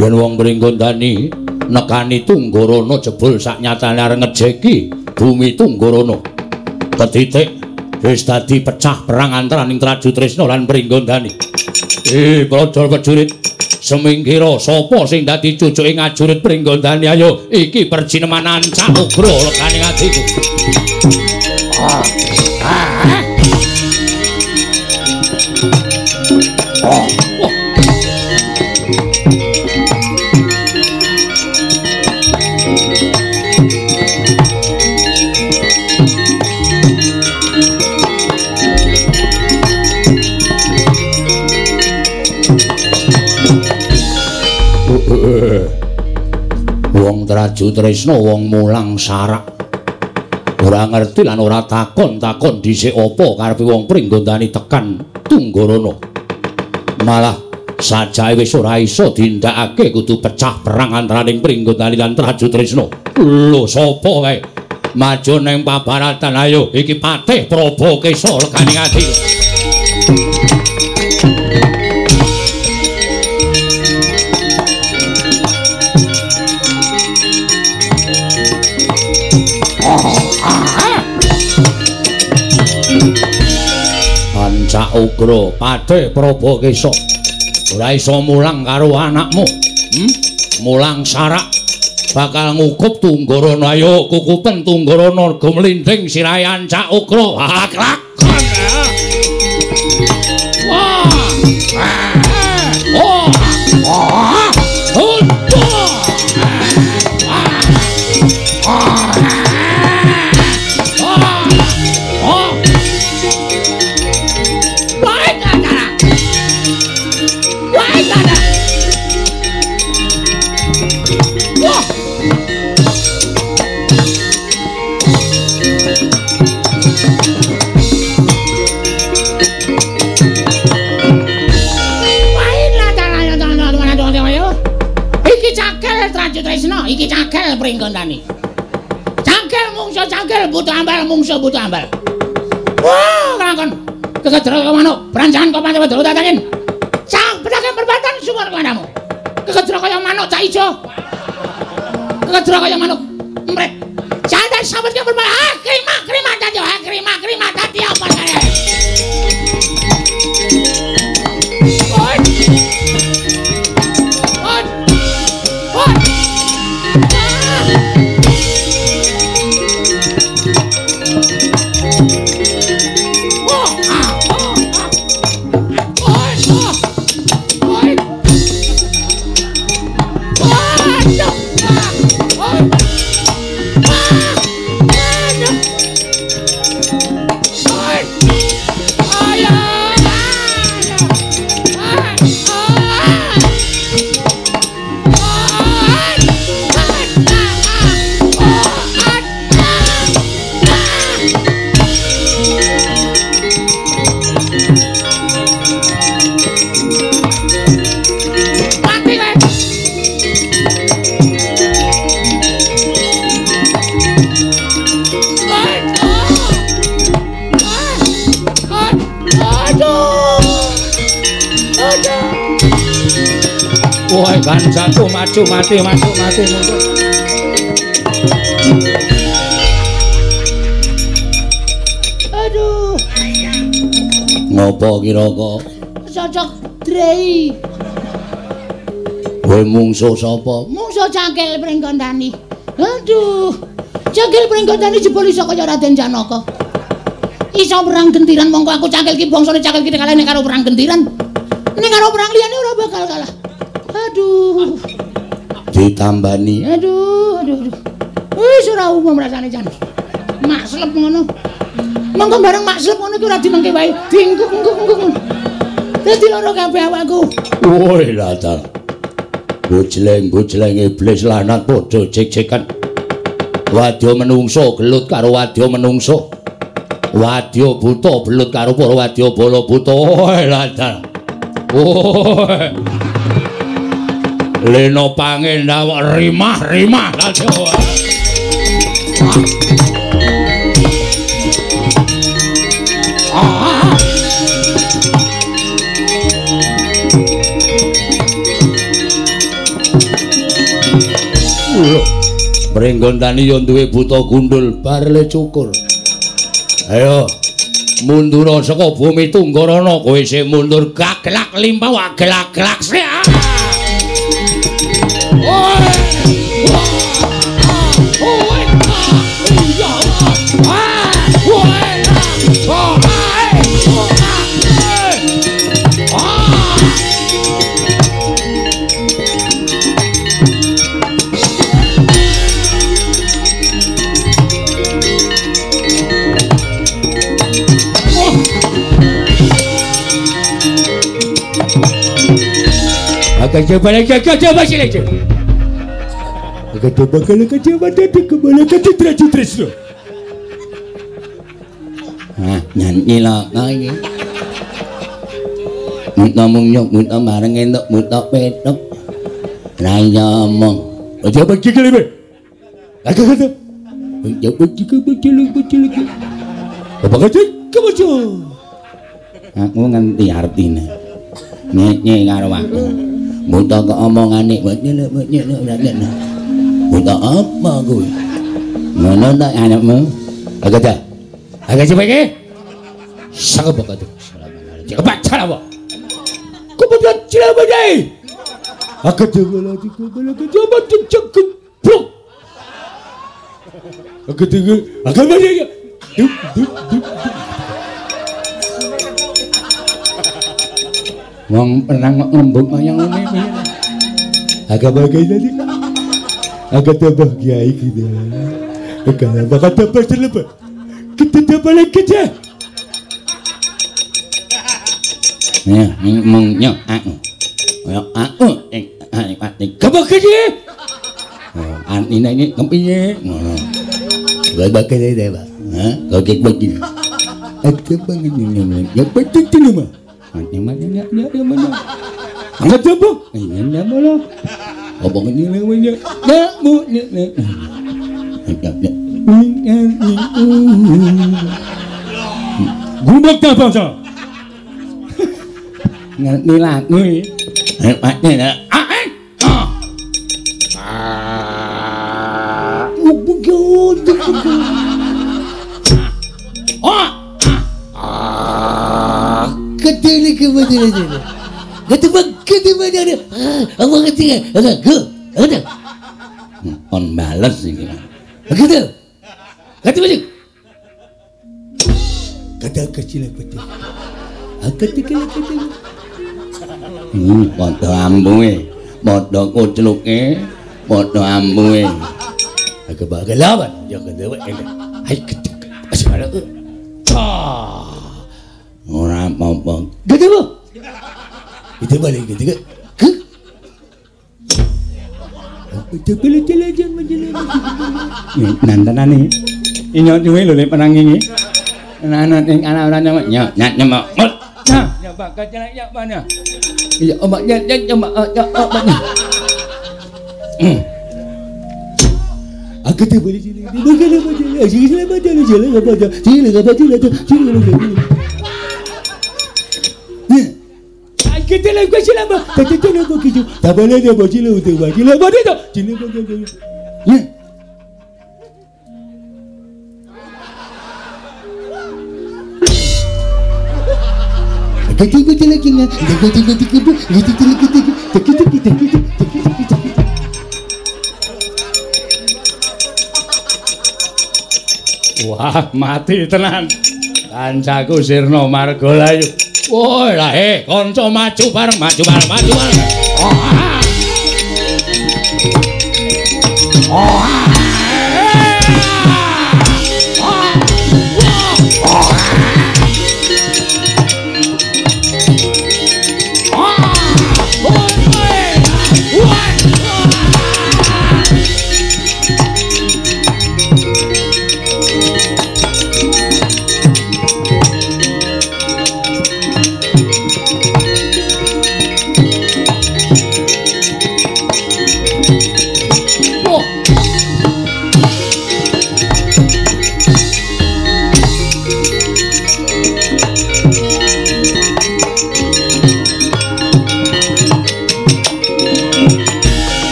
Yen wong Pringgondani nekani Tunggarana jebul sak nyatane arep ngejeki bumi Tunggarana. Ketitik wis dadi pecah perang antaraning Traju Tresna lan Pringgondani. Praja prajurit, semingkira sapa sing dadi cucuke ngajurit Pringgondani? Ayo iki perjineman ancak ugra legane atiku. Wong Traju Tresna wong mulang sarak, ora ngerti lan ora takon-takon dhisik apa karepe wong Pringgondani tekan Tunggarana. Malah sajake wis ora iso dindakake, kudu pecah perang antaraning Pringgondani lan Traju Tresna. Lho sapa kae? Maju ning pabaratan, ayo iki Patih Prabokesa legane ati. Ancak ugra Patih Prabokesa ora iso mulang karo anakmu. Mulang sarak bakal ngukup Tunggarana. Ayo kukupen Tunggarana gumlinding sirahe Ancak ugra. Klakon. Wah. Oh. Oh. Tresna iki cagel Pringgondani. Cagel mungsu cagel butuh ambal mungsu butuh ambal. Wah, kelakon. Kekedra kaya manuk, branjangan kok pancen wedok tatangin. Cang pedagang perempatan sumur kandhamu. Kekedra kaya manuk cak ijo. Kekedra kaya manuk empret. Jangan sampe ke perempatan. Ah, krima krima dadi, ah krima krima dadi apa kae. Oi. Oi. Oi. Woi kancaku maju mati masuk mati mundur. Aduh. Ngopo kira-kira? Cocok drei. Kowe mungsuh sapa? Mungsuh Cangkel Pringgondani. Aduh. Cangkel Pringgondani jebul iso kaya Raden Janaka. Iso perang gentiran mongko aku cangkel ki bangsane cangkel ki kalahne karo perang gentiran. Ning karo perang liyane ora bakal kalah. Aduh. Ditambani. Aduh, aduh, aduh. Wis ora umum rasane jan. Makslep ngono. Mongko bareng makslep ngono ki ora dinengke wae. Dingkuk-ngkuk-ngkuk. Dadi lara kabeh awakku. Woi latar. Bojleng-bojleng iblis lanang padha jek-jekan. Wadya menungso gelut karo wadya menungso. Wadya buta belut karo para wadya bala buta. Woi latar. Woi. Leno pangendawa rimah-rimah ladya. Lho. Pringgondani ya duwe buta gundul barle cukur. Ayo mundur saka bumi Tunggarana, kowe isih mundur gaglak limpah gelak-gelak sik. Nyanyi lah iki. Muta mung nyok muta bareng entuk muta petuk. Ra iya omong. Aja bagi kene. Agak kata. Ya bagi bagi. Apa kata? Kebaca. Aku ngerti artine. Nyek karo aku. Muta kok omongane muta apa kuwi? Ngono ta anakmu? Agak ta. Agak coba iki. Sangat bakat. Kebaca apa? Kebaca coba dai. Agak coba lagi coba cek blok. Agak coba agak baca. Dup dup dup. Wong perang kok ngembung kaya ngene piye. Agak bagai tadi. Agak tambah kiai gitu. Agak bakal tambah celebek. Kita tambah lagi je. Ya, mung nyok aku. Kaya aku ing ati. Kebak iki. Oh, antine iki kepiye? Ngono. Bagai dhewe, Pak. Hah? Kok iki. Aku pengen ngene. Ya betul mah. Mana mana. Angkat coba. Ini mana? Apa ngene ngene? Ya bu ne. Gumbak ta bangsa. Ngerti lagu iki. On bales iki. Gitu. Kata balik. Kata kecil kecil. Kecil kecil. Padha ambuhe, padha kucluke, padha ambuhe. Agak bagelawan ya kedewe ele. Hai kecil. Asmara. Ora apa-apa. Gitu bu. Itu balik gitu. Nantanane. Inyo duwe lho nek perang iki. Ana ing ana ora nyok nyok nyok. Nah, ya bakal jelek ya mana. Iya, omak nyok nyok nyok omak. Aku tuh boleh sini. Bukan apa aja. Sini apa aja, sini apa aja. Sini apa aja, sini apa aja. Kita lagi kasih lama, tak kita lagi begitu. Tak boleh dia bocil untuk bocil, boleh tak? Sini boleh. Ya. Kita kita lagi nggak? Kita kita kita kita kita kita kita kita kita kita. Wah, mati tenan. Kancaku Sirna Margalayu. Woi lah kanca maju bareng, maju bareng, maju bareng. Oh. Oh.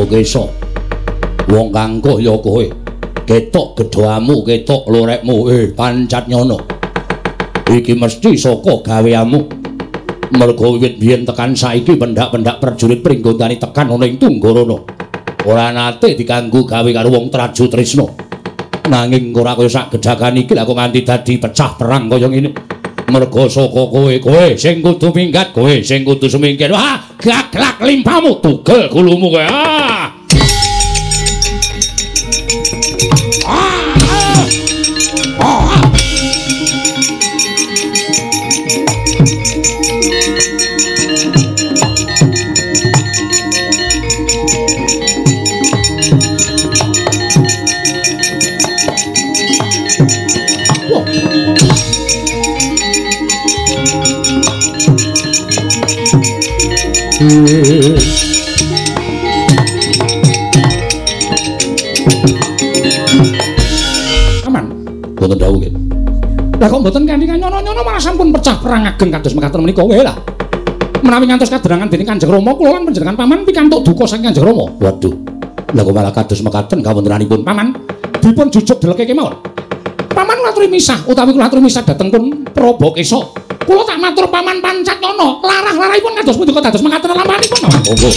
Kesa Wong kang kaya kowe ketok gedhamu, ketok lorekmu, Pancat Nyono. Iki mesti saka gaweanmu. Mergo wiwit biyen tekan saiki pendak-pendak prajurit Pringgondani tekan ana ing Tunggarana. Ora nate diganggu gawe karo wong Trajutrisna. Nanging ora kaya sak gedhakan iki lha kok nganti dadi pecah perang kaya ngene. Mergo saka kowe, kowe sing kudu minggat, kowe sing kudu sumingkir. Wah, gaglak limpamu, tugel gulumu kowe. Ah. Ah. Ah. Aman, mboten dawuh nggih. Lah kok mboten kanthi nyono-nyono malah sampun pecah perang ageng kados mekaten menika wae lah. Menawi ngantos kadherangan dening Kanjeng Rama kula lan panjenengan paman pikantuk duka saking Kanjeng Rama. Waduh. Lah kok malah kados mekaten kawontenanipun paman dipun jujuk deleke kemawon. Paman kula aturi misah utawi kula aturi misah dhateng pun Prabokesa. Kula tak matur paman Pancat Nyono, larah-larahipun kados pundi kok dados mekaten lampahanipun. Monggo.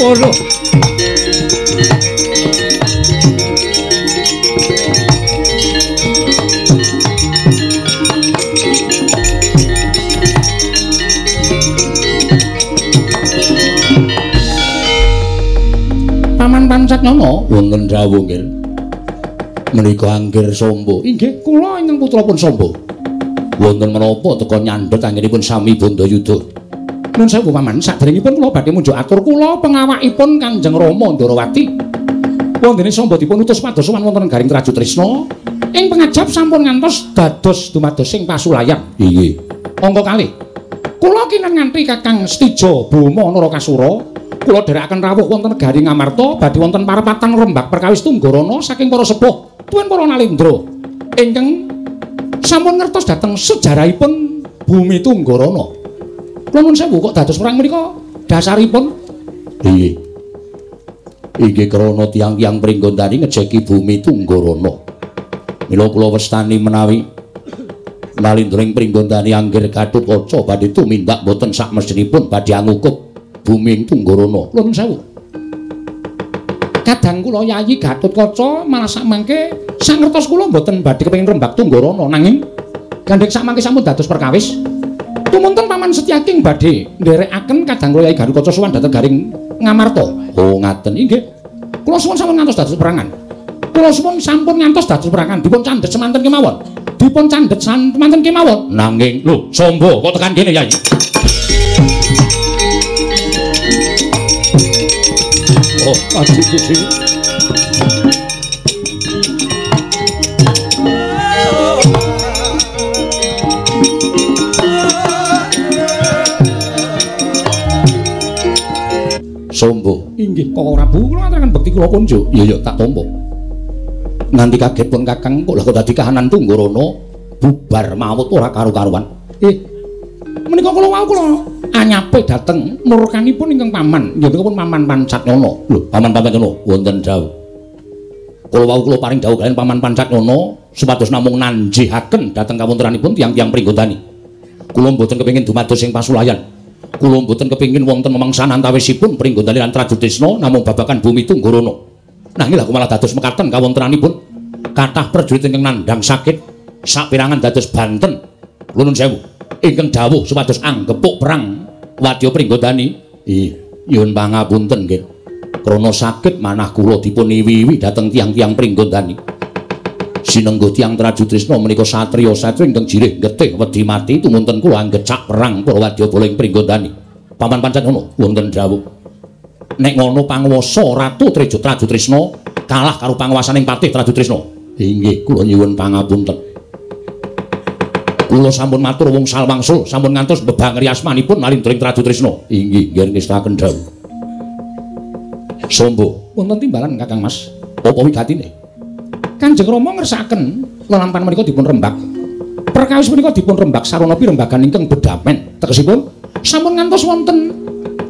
Waduh. Paman Pancat Nyono wonten dawuh nggih. Menika Anggir Sombo. Inggih, kula ingkang putra pun Sombo. Wonten menapa teka nyandhet anggenipun sami Bandayuda. Nuwun sewu paman, saderengipun kula badhe munjuk atur kula pengawakipun Kanjeng Rama Ndarawati. Wondene Samba dipun utus pados sowan wonten Garing Trajutrisna. Ing pengajap sampun ngantos dados dumados sing pasulayan. Inggih. Angka kalih. Kula kinten nganti Kakang Setija Boma Narakasura, kula dherekaken rawuh wonten Garing Ngamarta badhe wonten parepatan rembag perkawis Tunggarana saking para sepuh tuwin para nalendra ingkang sampun ngertos dhateng sejarahipun bumi Tunggarana. Nuwun sewu kok dados perang menika dasaripun? Inggih. Inggih krana tiyang-tiyang Pringgondani ngejeki bumi Tunggarana. Mila kula wastani menawi nalindra ing Pringgondani Anggir Gatotkaca badhe tumindak boten sakmestinipun badhe angukup bumi ing Tunggarana. Nuwun sewu. Kadang kula Yayi Gatotkaca malah sakmangke sangertos kula boten badhe kepengin rembag Tunggarana nanging gandheng sakmangke sampun dados perkawis. Tumunten paman Setyaking badhe nderekaken kadang kula Yayi Gatotkaca sowan dhateng Garing Ngamarta. Oh ngaten inggih. Kula suwun sampun ngantos dados perangan. Kula suwun sampun ngantos dados perangan. Dipun candhet semanten kemawon. Dipun candhet semanten kemawon. Nanging lho, Sombo kok tekan kene Yayi? Oh, adikku dhewe. Sombo. Inggih, Koko Prabu, kula ngaturaken bekti kula kunjuk. Iya ya, tak tampa. Nganti kaget pun Kakang kok lha kok dadi kahanan Tunggarana bubar mawut ora karu-karuan. Menika kula wau kula anyape dhateng murkanipun ingkang paman, nggih pun Paman Pancat Nyono. Lho, Paman Pancat Nyono wonten dawuh. Kula wau kula paring dawuh kaliyan Paman Pancat Nyono supados namung nanjihaken dhateng kawontenanipun tiyang-tiyang Pringgondani. Kula mboten kepengin dumados ing pasulayan. Kula mboten kepengin wonten memangsan antawisipun Pringgondani lan Trajutrisna namung babagan bumi Tunggarana. Nanging lha kok malah dados mekaten kawontenanipun kathah prajurit ingkang nandhang sakit saperangan dados banten. Nuwun sewu ingkang dawuh supados anggepuk perang wadya Pringgondani. Ih, nyuwun pangapunten nggih. Krana sakit manah kula dipun iwi-iwi dhateng tiyang-tiyang Pringgondani. Sinengguh tiyang Trajutrisna menika satriya-satriya ingkang jirih getih wedi mati tumunten kula anggecak perang para wadyabala ing Pringgondani. Paman Pancat ngono wonten dawuh. Nek ngono panguwasa Ratu Trajutrisna kalah karo panguwasaning Patih Trajutrisna. Inggih kula nyuwun pangapunten. Kula sampun matur wungsal wangsul sampun ngantos bebangeri asmanipun Nalindra ing Trajutrisna. Inggih nggih ngestaken dawuh. Sombo wonten timbalan Kakang Mas. Apa wigatine? Kanjeng Rama ngersakaken lelampan menika dipun rembak. Perkawis menika dipun rembak sarana pirembagan ingkang bedamen. Tegesipun sampun ngantos wonten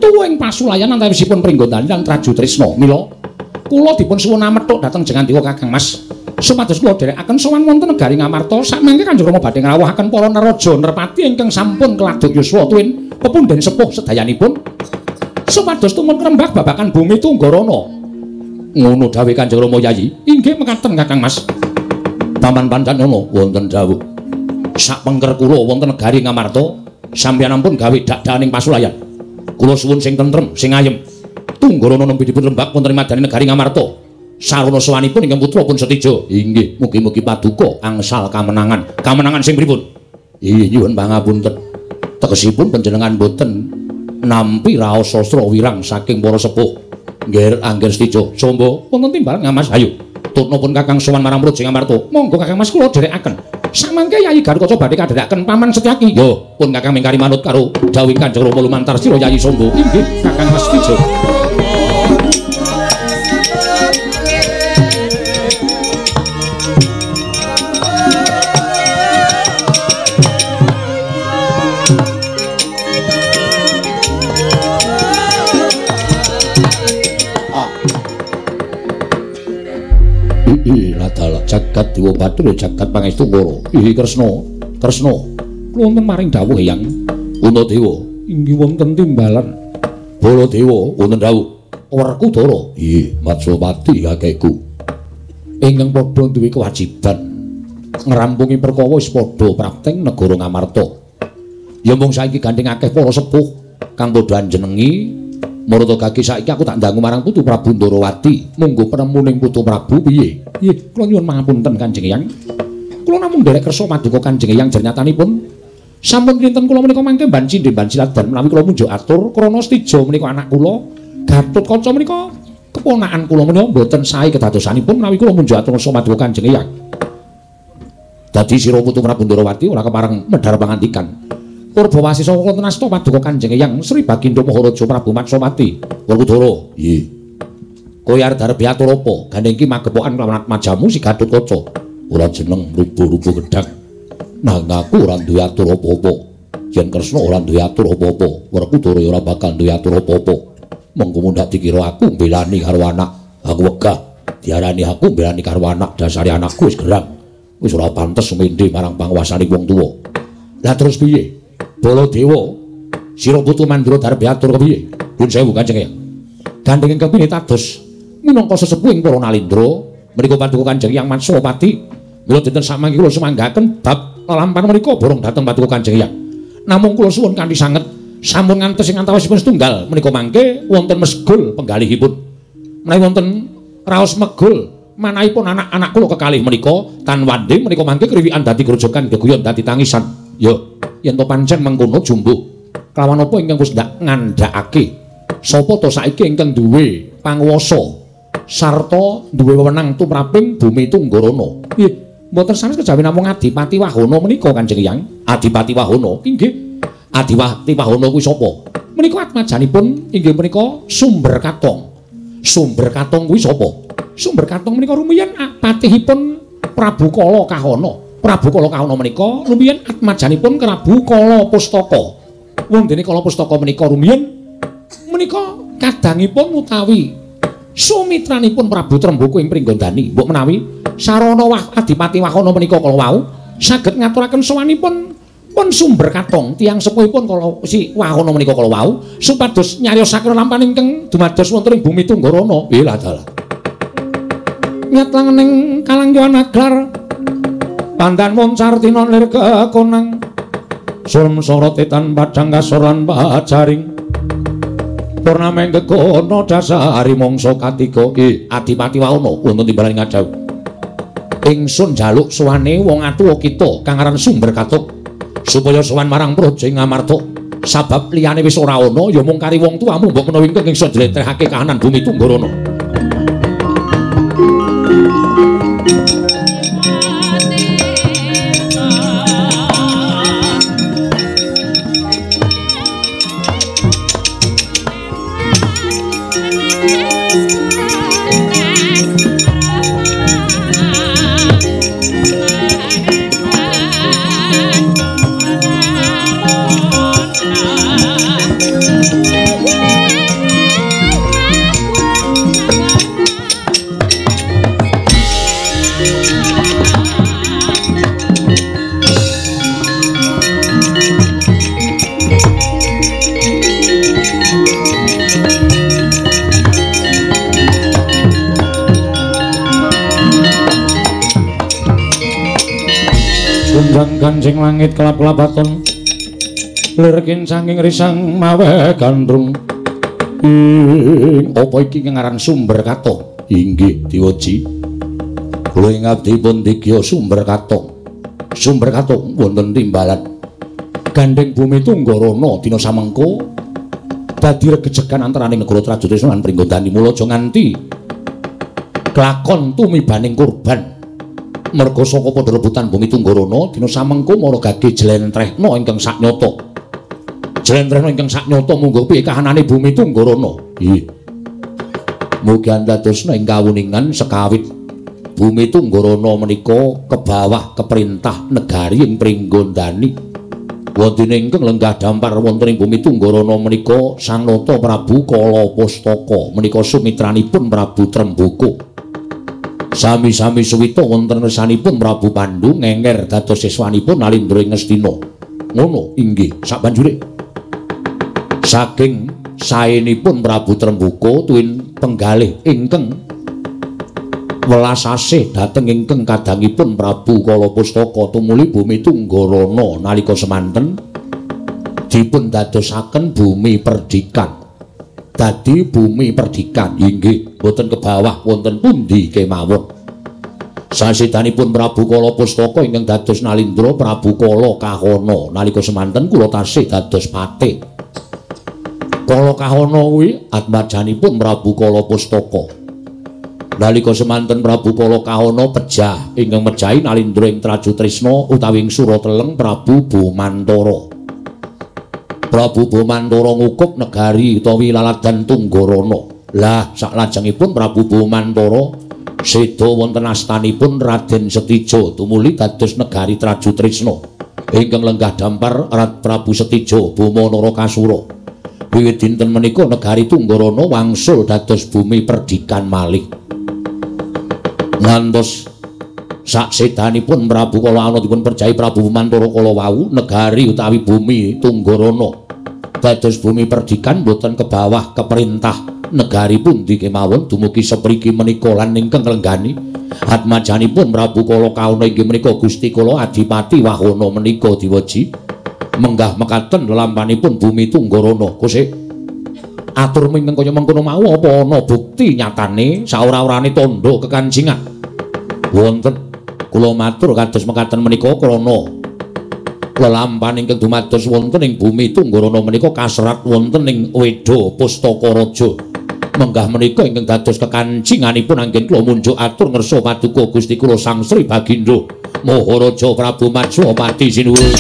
tuwuhing pasulayan antawisipun Pringgondani lan Trajutrisna. Mila kula dipun suwun amethuk dhateng Jengandika Kakang Mas. Supados kula dherekaken sowan wonten negari Ngamarta sakmangke Kanjeng Rama badhe ngrawuhaken para neraja nerpati ingkang sampun keladuk yuswa tuwin pepundhen sepuh sedayanipun supados tumun rembag babakan bumi Tunggarana. Ngono dawuh Kanjeng Rama Yayi. Inggih mekaten Kakang Mas. Paman Pancanana wonten dawuh. Sak pengker kula wonten negari Ngamarta sampeyan ampun gawe dakdaning pasulayan. Kula suwun sing tentrem, sing ayem. Tunggarana nembe dipun rembag wonten ing madani negari Ngamarta. Sarana sowanipun ingkang putra pun setija. Inggih, mugi-mugi paduka angsal kamenangan. Kamenangan sing pripun? Inggih nyuwun pangapunten. Tegesipun panjenengan boten nampi raos sastra wirang saking para sepuh. Nggih angger setija. Sombo wonten timbalan Mas. Ayo. Tutna pun Kakang sowan marang Praja Ngamarta. Monggo Kakang Mas kula dherekaken. Samangke Yayi Garukaca badhe kadherekaken Paman Setyaki. Yo, pun Kakang mingkari manut karo dawuh Kanjeng Rama lumantar sira Yayi Sombo. Inggih Kakang Mas setija. Jagat Dewa Bathara jagat pangestu Kara. Ih Kresna, Kresna. Kula wonten maring dawuh Hyang Puntadewa. Inggih wonten timbalan. Baladewa wonten dawuh. Werkudara. Ih Matswapati kakekku. Ingkang padha duwe kewajiban ngrampungi perkara wis padha prapteng negara Ngamarta. Ya mung saiki gandeng akeh para sepuh kang padha anjenengi Marata gage saiki aku tak ndangu marang Putu Prabu Ndarawati. Monggo penemuning Putu Prabu piye? Nggih, kula nyuwun pangapunten Kanjeng Hyang. Kula namung nderek kersa paduka Kanjeng Hyang jernyatanipun sampun kinten kula menika mangke banci ndemban siladan menawi kula munjuk atur krana setija menika anak kula Gatotkaca menika keponakan kula menika mboten sae kedadosanipun menawi kula munjuk atur kersa paduka Kanjeng Hyang. Dadi sira Putu Prabu Ndarawati ora kepareng medhar pangandikan. Purbawasisa wonten asta paduka Kanjeng Hyang Sri Bagindo Maharaja Prabu Matswapati. Werkudara. Nggih. Kowe arep arep atur apa? Gandeng iki magepokan kelawan atmajamu si Gatotkaca. Ora jeneng rubuh-rubuh gedhang. Nang aku ora duwe atur apa-apa. Yen Kresna ora duwe atur apa-apa, Werkudara ora bakal duwe atur apa-apa. Mengko mundhak dikira aku mbelani karo anak. Aku wegah diarani aku mbelani karo anak, dasare anakku wis gerang. Wis ora pantes sumendhe marang panguwasane wong tuwa. Lah terus piye? Baladewa, sira putu Mandura darep atur kepiye? Nuwun sewu Kanjeng Hyang. Gandeng ingkang pinitados minangka sesepuhing para nalindra menika paduka Kanjeng Hyang Matswapati. Mila dinten samangke kula sumanggaken bab lelampan menika borong dhateng paduka Kanjeng Hyang. Namung kula suwun kanthi sanget sampun ngantos ing antawisipun setunggal menika mangke wonten mesgul penggalihipun. Menawi wonten raos megul manahipun anak-anak kula kekalih menika tan wandhe menika mangke kriwikan dadi grojogan geguyon dadi tangisan. Yo, yen to pancen mengkono jumbuh kelawan apa ingkang wis ndak ngandhakake sapa to saiki ingkang duwe panguwasa sarta duwe wewenang tumraping bumi Tunggarana. Nggih, mboten sanes kejawi namung Adipati Wahana menika Kanjeng Hyang. Adipati Wahana? Inggih. Adipati Wahana kuwi sapa? Menika atmajanipun inggih menika Sumber Katong. Sumber Katong kuwi sapa? Sumber Katong menika rumiyin patihipun Prabu Kala Kahana. Prabu Kala Kahana menika rumiyin atmajanipun Prabu Kala Pustaka. Wong dene Kala Pustaka menika rumiyin menika kadangipun utawi sumitranipun Prabu Tremboko ing Pringgondani. Mbok menawi sarana Adipati Wahana menika kala wau saged ngaturaken sowanipun pun Sumber Katong tiyang sepuhipun kala si Wahana menika kala wau supados nyariosaken lampan ingkang dumados wonten ing bumi Tunggarana. Nggih lah dalah. Nyat langening kalangyan aglar pandan moncar tinon lir kekonang surem sorot etan padang kasor lan pajaring purnameng gegono dasari mangsa katiga. Adipati Wahana wonten timbalan ngadhawuh ingsun njaluk sowane wong atuwa kita kang aran Sumber Katuk supaya sowan marang Praja Ngamarta sabab liyane wis ora ana ya mung kari wong tuamu mbok menawa ingkang ingsun njlentrehake kahanan bumi Tunggarana. Gonjang ganjing langit kelap-kelapaton lir kincanging risang mawe gandrung. Ing apa iki ngaran Sumber Kato? Inggih Dewaji. Kula ing abdi pun digya Sumber Kato. Sumber Kato wonten timbalan gandeng bumi Tunggarana dina samengko dadi regejegan antaraning negara Trajutrisna lan Pringgondani. Mula aja nganti kelakon tumibaning kurban. Merga saka padha rebutan bumi Tunggarana dina samengko mara gage jlentrehna ingkang saknyata. Jlentrehna ingkang saknyata munggo piye kahanane bumi Tunggarana. Nggih. Mugi andadosna ing kawuningan sekawit bumi Tunggarana menika kebawah keperintah negari ing Pringgondani. Wonten ingkang lenggah dampar wonten ing bumi Tunggarana menika Sang Nata Prabu Kala Pustaka menika sumitranipun Prabu Tremboko. Sami-sami suwita wonten ngersanipun Prabu Pandu ngenger dados siswanipun Nalindra ing Ngastina. Ngono inggih sabanjure. Saking saenipun Prabu Tremboko tuwin penggalih ingkang welas asih dhateng ingkang kadangipun Prabu Kala Pustaka tumuli bumi Tunggarana nalika semanten dipun dadosaken bumi perdikan. Dadi bumi perdikan inggih boten kebawah wonten pundi kemawon. Sasidanipun Prabu Kala Pustaka ingkang dados Nalindra Prabu Kala Kahana nalika semanten kula tasih dados patih. Kala Kahana kuwi atmajanipun Prabu Kala Pustaka. Nalika semanten Prabu Kala Kahana pejah ingkang mejahi Nalindra ing Trajutrisna utawi ing Surateleng Prabu Bumantara. Prabu Bumantara ngukup negari utawi laladan Tunggarana. Lah saklajengipun Prabu Bumantara seda wonten astanipun Raden Setija tumuli dados negari Trajutrisna ingkang lenggah dampar Prabu Setija Boma Narakasura. Wiwit dinten menika negari Tunggarana wangsul dados bumi perdikan malih. Ngantos saksedanipun Prabu Kala ana dipun perjahi Prabu Bumantara kala wau negari utawi bumi Tunggarana dados bumi perdikan boten kebawah keperintah negari pundi kemawon dumugi sepriki menika lan ingkang lenggani atmajanipun Prabu Kala Kahana inggih menika Gusti Kala Adipati Wahana menika diweji menggah mekaten lelampanipun bumi Tunggarana. Kose atur ingkang kaya mengkono mau apa ana bukti nyatane saora-orane tandha kekancingan? Wonten. Kula matur kados mekaten menika krana lelampan ingkang dumados wonten ing bumi Tunggarana menika kaserat wonten ing Weda Pustaka Raja. Menggah menika ingkang dados kekancinganipun anggen kula munjuk atur ngersa paduka Gusti kula Sang Sri Bagindo Maharaja Prabu Matswapati sinuwun.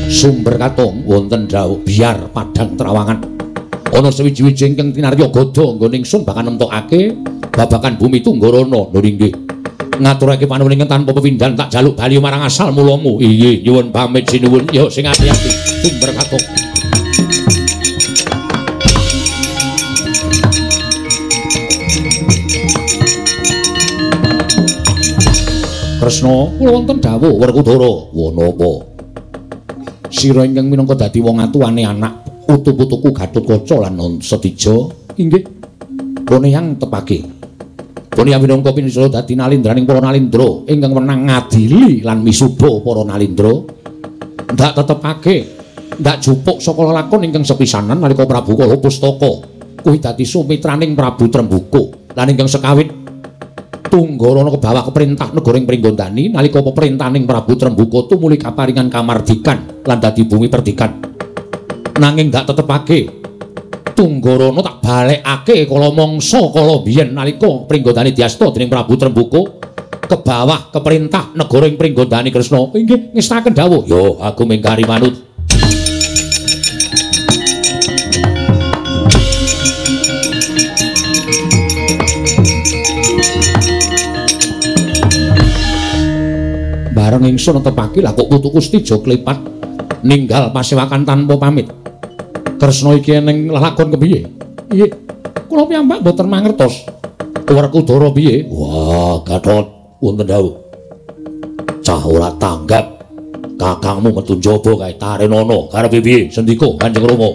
Sumber Katong wonten dawuh biar padang trawangan. Ana sewiji-wiji ingkang tinarya gada nggone ingsun bakal nemtokake babagan bumi Tunggarana. Lho inggih. Ngaturake panuwun ingkang tanpa pepindhan tak jaluk bali marang asal mulamu. Inggih, nyuwun pamit sinuwun. Ya sing ati-ati. Sumber Katong. Kresna, kula wonten dawuh Werkudara. Wanapa? Sira ingkang minangka dadi wong atuwane anak putu-putuku Gatotkaca lan Setija inggih poneyang tepake. Poneyang minangka pinisara dadi nalindraning para nalindra ingkang wenang ngadili lan misuda para nalindra. Ndak tetepake, ndak jupuk saka lelakon ingkang sepisanan nalika Prabu Kala Pustaka kuwi dadi sumitraning Prabu Tremboko lan ingkang sekawit Tunggarana kebawah keperintah negara ing Pringgondani nalika peperintahaning Prabu Tremboko tumuli kaparingan kamardikan lan dadi bumi perdikan. Nanging dak tetepake Tunggarana tak balekake kala mangsa kala biyen nalika Pringgondani diasta dening Prabu Tremboko kebawah keperintah negara ing Pringgondani. Kresna inggih ngestaken dawuh. Ya aku mingkari manut. Bareng ingsun netepake lah kok putuku Setija klepat ninggal pasewakan tanpa pamit. Kresna iki ning lelakon kepiye? Nggih. Kula piyambak mboten mangertos. Werkudara piye? Wah, Gatot wonten dawuh. Cah ora tanggap. Kakangmu metu njaba kae tarenono. Karepe piye? Sendika Kanjeng Rama.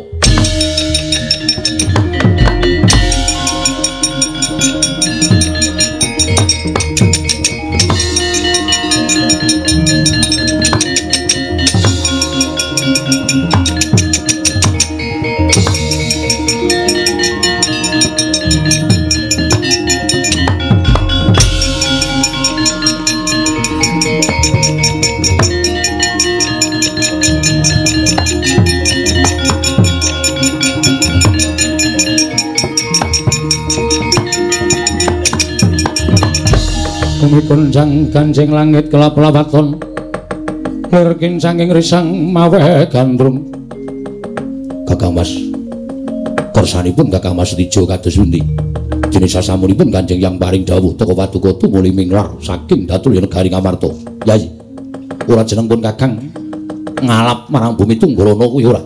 Gonjang ganjing langit kelap-lapaton lir kincanging risang maweh gandrung. Kakang Mas, kersanipun Kakang Mas Setijo kados pundi? Dene sasampunipun Kanjeng Yang paring dawuh teka paduka tumuli minglar saking Datulya negari Ngamarta. Yai, ora jeneng pun Kakang ngalap marang bumi Tunggarana kuwi ora.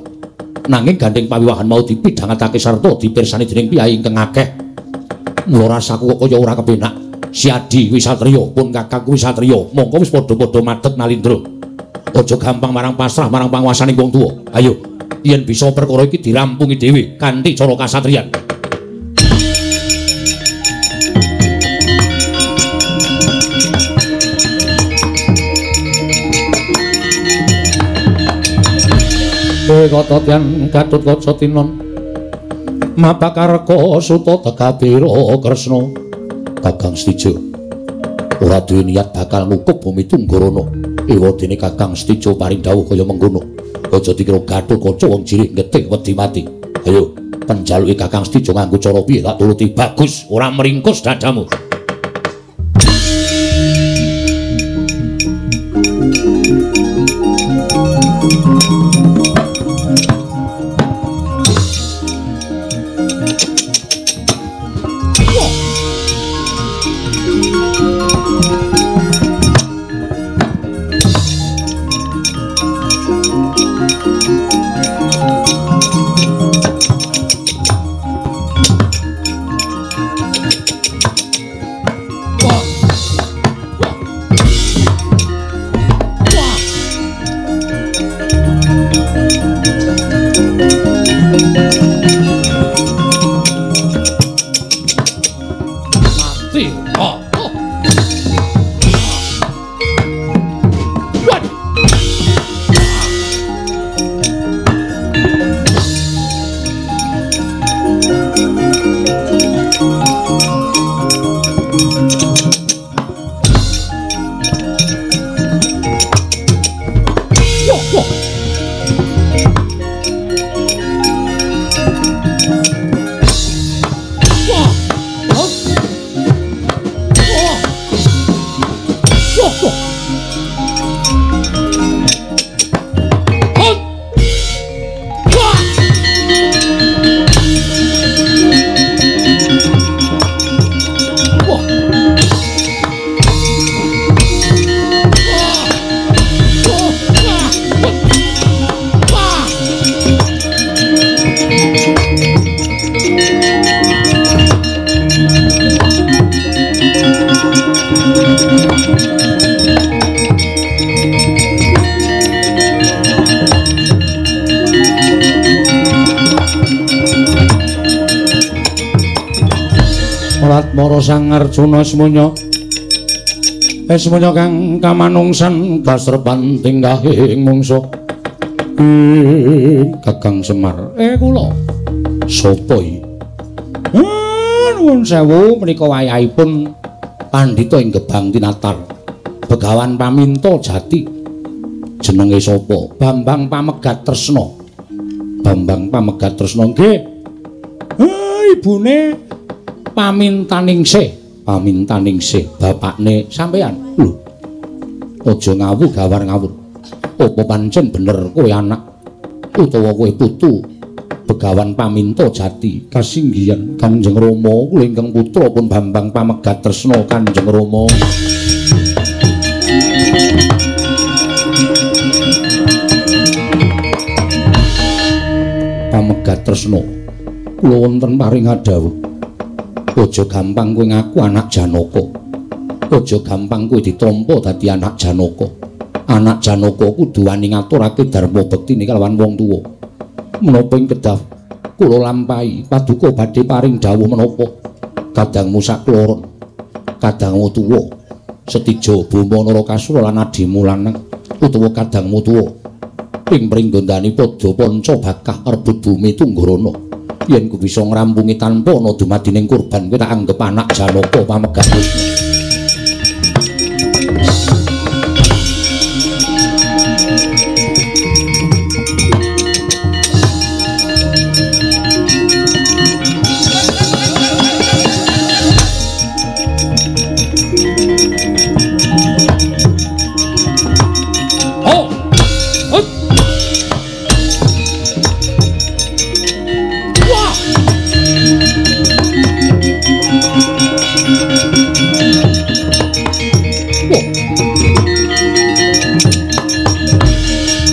Nanging gandeng pawiwahan mau dipidhangatake sarta dipirsani dening piyai ingkang akeh. Mula rasaku kok kaya ora kepenak. Siadi kuwi satriya, pun Kakang kuwi satriya, mongko wis padha-padha madeg nalindra. Aja gampang marang pasrah marang panguwasaning wong tuwa. Ayo, yen bisa perkara iki dirampungi dhewe kanthi cara kasatriyan. Kowe kata tyan Gatotkaca tinon mapakarka suta tegabira Kresna. Kakang Setijo ora duwe niat bakal ngukup bumi Tunggarana. Ewadene Kakang Setijo paring dawuh kaya mengkono. Aja dikira Gatotkaca wong jirih getih wedi mati. Ayo penjaluke Kakang Setijo nganggo cara piye tak turuti. Bagus, ora meringkus dadamu. Mara Sang Arjuna Esmanya Esmanya kang kamanungsan kasrepan tinggahing mungsa. Kakang Semar, kula sapa iki? Nuwun sewu, menika wayahipun pandhita ing Gebang Tinatar. Begawan Paminto Jati. Jenenge sapa? Bambang Pamegat Tresna. Bambang Pamegat Tresna nggih. Ibune Pamintaningsih, Pamintaningsih bapakne sampean. Lho. Aja ngawur gawar ngawur. Apa pancen bener kowe anak utawa kowe putu Begawan Paminto Jati? Kasinggihan Kanjeng Rama, kula ingkang putra pun Bambang Pamegat Tresna Kanjeng Rama. Pamegat Tresna, kula wonten paring dawuh. Aja gampang kowe ngaku anak Janaka. Aja gampang kowe ditampa dadi anak Janaka. Anak Janaka kudu wani ngaturake dharma bektine kalawan wong tuwa. Menapa ing kedah kula lampahi paduka badhe paring dawuh menapa? Kadangmu sakloron, kadangmu tuwa, Setijo Boma Narakasura lan adimu lanang utawa kadangmu tuwa ing pringgondani padha panca bakah rebut bumi Tunggarana. Yen ku bisa ngrampungi tanpa ana dumadining kurban, kowe tak anggep anak Janaka Pamegat Tresna.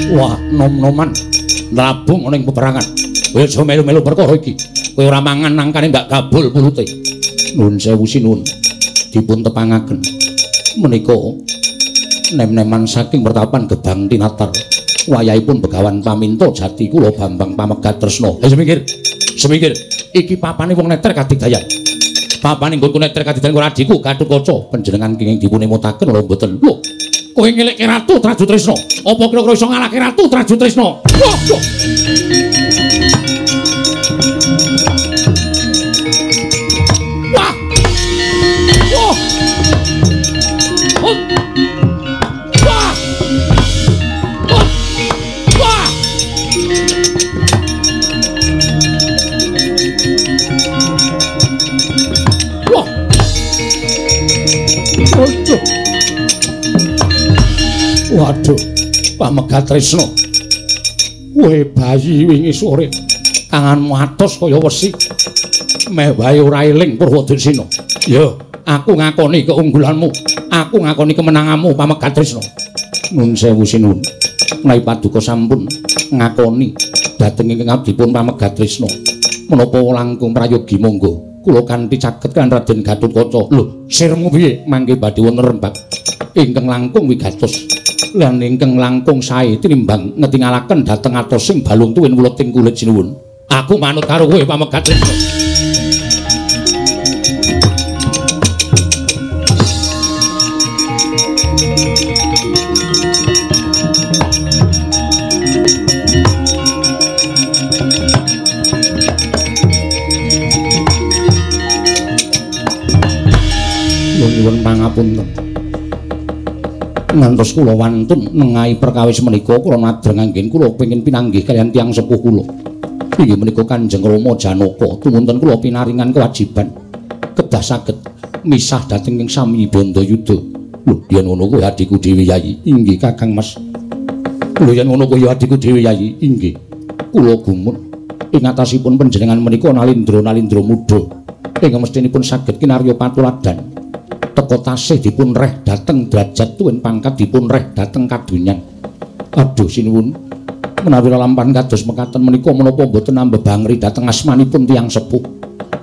Wah, nom-noman nrabung ana ing peperangan. Kowe aja melu-melu perkara iki. Kowe ora mangan nangkane ndak kabul pulute. Nuwun sewu sinuwun. Dipun tepangaken. Menika nem-neman saking pertapan Gebang Tinatar. Wayahipun Begawan paminta jati kula Bambang Pamegat Tresna. Semingkir. Semingkir. Iki papane wong neter kadigdayan. Papane nggonku neter kadigdayan karo adhiku Gatotkaca. Panjenengan kenging dipun emutaken ora mboten. Lho, kowe ngelekke Ratu Trajutrisna. Apa kira-kira iso ngalahke Ratu Trajutrisna? Wah, wah. Wah. Wah. Wah. Wah. Wah. Waduh. Waduh, Pamegat Tresna. Kowe bayi wingi sore tanganmu atos kaya wesi. Meh wae ora eling Purwadasina. Ya, aku ngakoni keunggulanmu. Aku ngakoni kemenanganmu Pamegat Tresna. Nun sewu sinuwun. Menawi paduka sampun ngakoni dhateng ingkang abdipun Pamegat Tresna. Menapa langkung prayogi monggo kula kanthi caket kan Raden Gatotkaca. Lho, sirmu piye? Mangke badhe wonten rembag ingkang langkung wigatos lan ingkang langkung sae tinimbang ngetingalaken dhateng atosing balung tuwin wuleting kulit sinuwun. Aku manut karo kowe Pamegat Tresna. Nyuwun pangapunten. Ngantos kula wantun nengahi perkawis menika kula nadreng anggen kula pengin pinanggih kaliyan tiyang sepuh kula. Inggih menika Kanjeng Rama Janaka. Tumunten kula pinaringan kewajiban kedah saged misah dhateng ing sami Bandayuda. Lho, yen ngono kuwi adhiku dhewe Yayi. Inggih Kakang Mas. Lho, yen ngono kuwi adhiku dhewe Yayi. Inggih. Kula gumun ing atasipun panjenengan menika nalindra-nalindra muda ingkang mestinipun saged kinarya patuladan. Teka tasih dipun reh dhateng derajat tuwin pangkat dipun reh dhateng kadonyan. Aduh sinuwun, menawi lelampahan kados mekaten menika menapa mboten ambebangri dhateng asmanipun tiyang sepuh.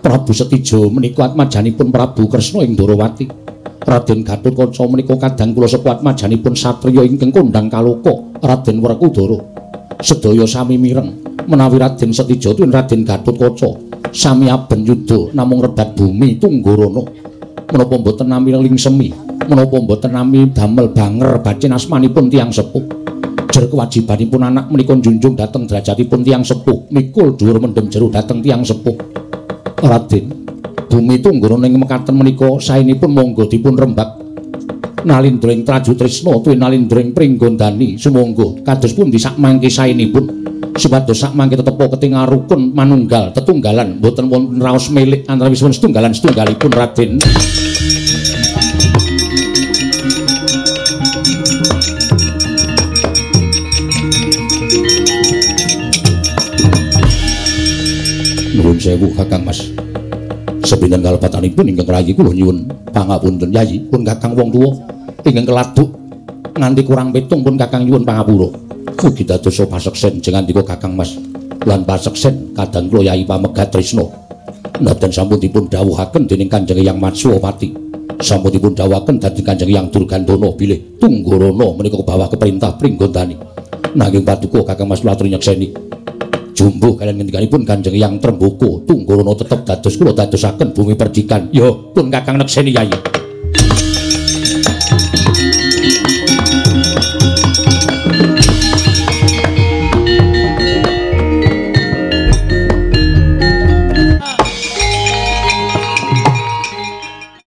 Prabu Setija menika atmajanipun Prabu Kresna ing Ndorowati. Raden Gatotkaca menika kadang kula sepuh atmajanipun satriya ingkang kondhang kaloka Raden Werkudara. Sedaya sami mireng menawi Raden Setija tuwin Raden Gatotkaca sami aben yuda namung rebat bumi Tunggorana. Menapa mboten nami lingsemi, menapa mboten nami damel banger bacin asmanipun tiyang sepuh. Jer kewajibanipun anak menika njunjung dhateng derajatipun tiyang sepuh, mikul dhuwur mendem jero dhateng tiyang sepuh. Raden, bumi Tunggorana ing mekaten menika saenipun monggo dipun rembag nalindra ing Trajutrisna tuwin nalindra ing Pringgondani sumangga kados pundi sak mangke saenipun supados sak mangke tetepa ketingal rukun manunggal tetunggalan mboten wonten raos milik antawisipun setunggalan setunggalipun Raden. Nuwun sewu Kakang Mas. Sepinten kalepatanipun ingkang rayi kula nyuwun pangapunten Yayi pun Kakang wong tuwa ingkang keladuk nganti kurang pitung pun Kakang nyuwun pangapura. Mugi dadosa paseksen jengandika Kakang Mas lan paseksen kadang kula Yayi Pamegat Tresna. Nadan sampun dipun dawuhaken dening Kanjeng Hyang Matswapati. Sampun dipun dawuhaken dhateng Kanjeng Hyang Durgandana bilih Tunggorana menika kebawah keperintah Pringgondani. Nanging paduka Kakang Mas kula aturi nyekseni jumbuh kaliyan ngendikanipun Kanjeng Hyang Tremboko Tunggorana tetep dados kula dadosaken bumi perdikan. Ya pun Kakang nekseni Yayi.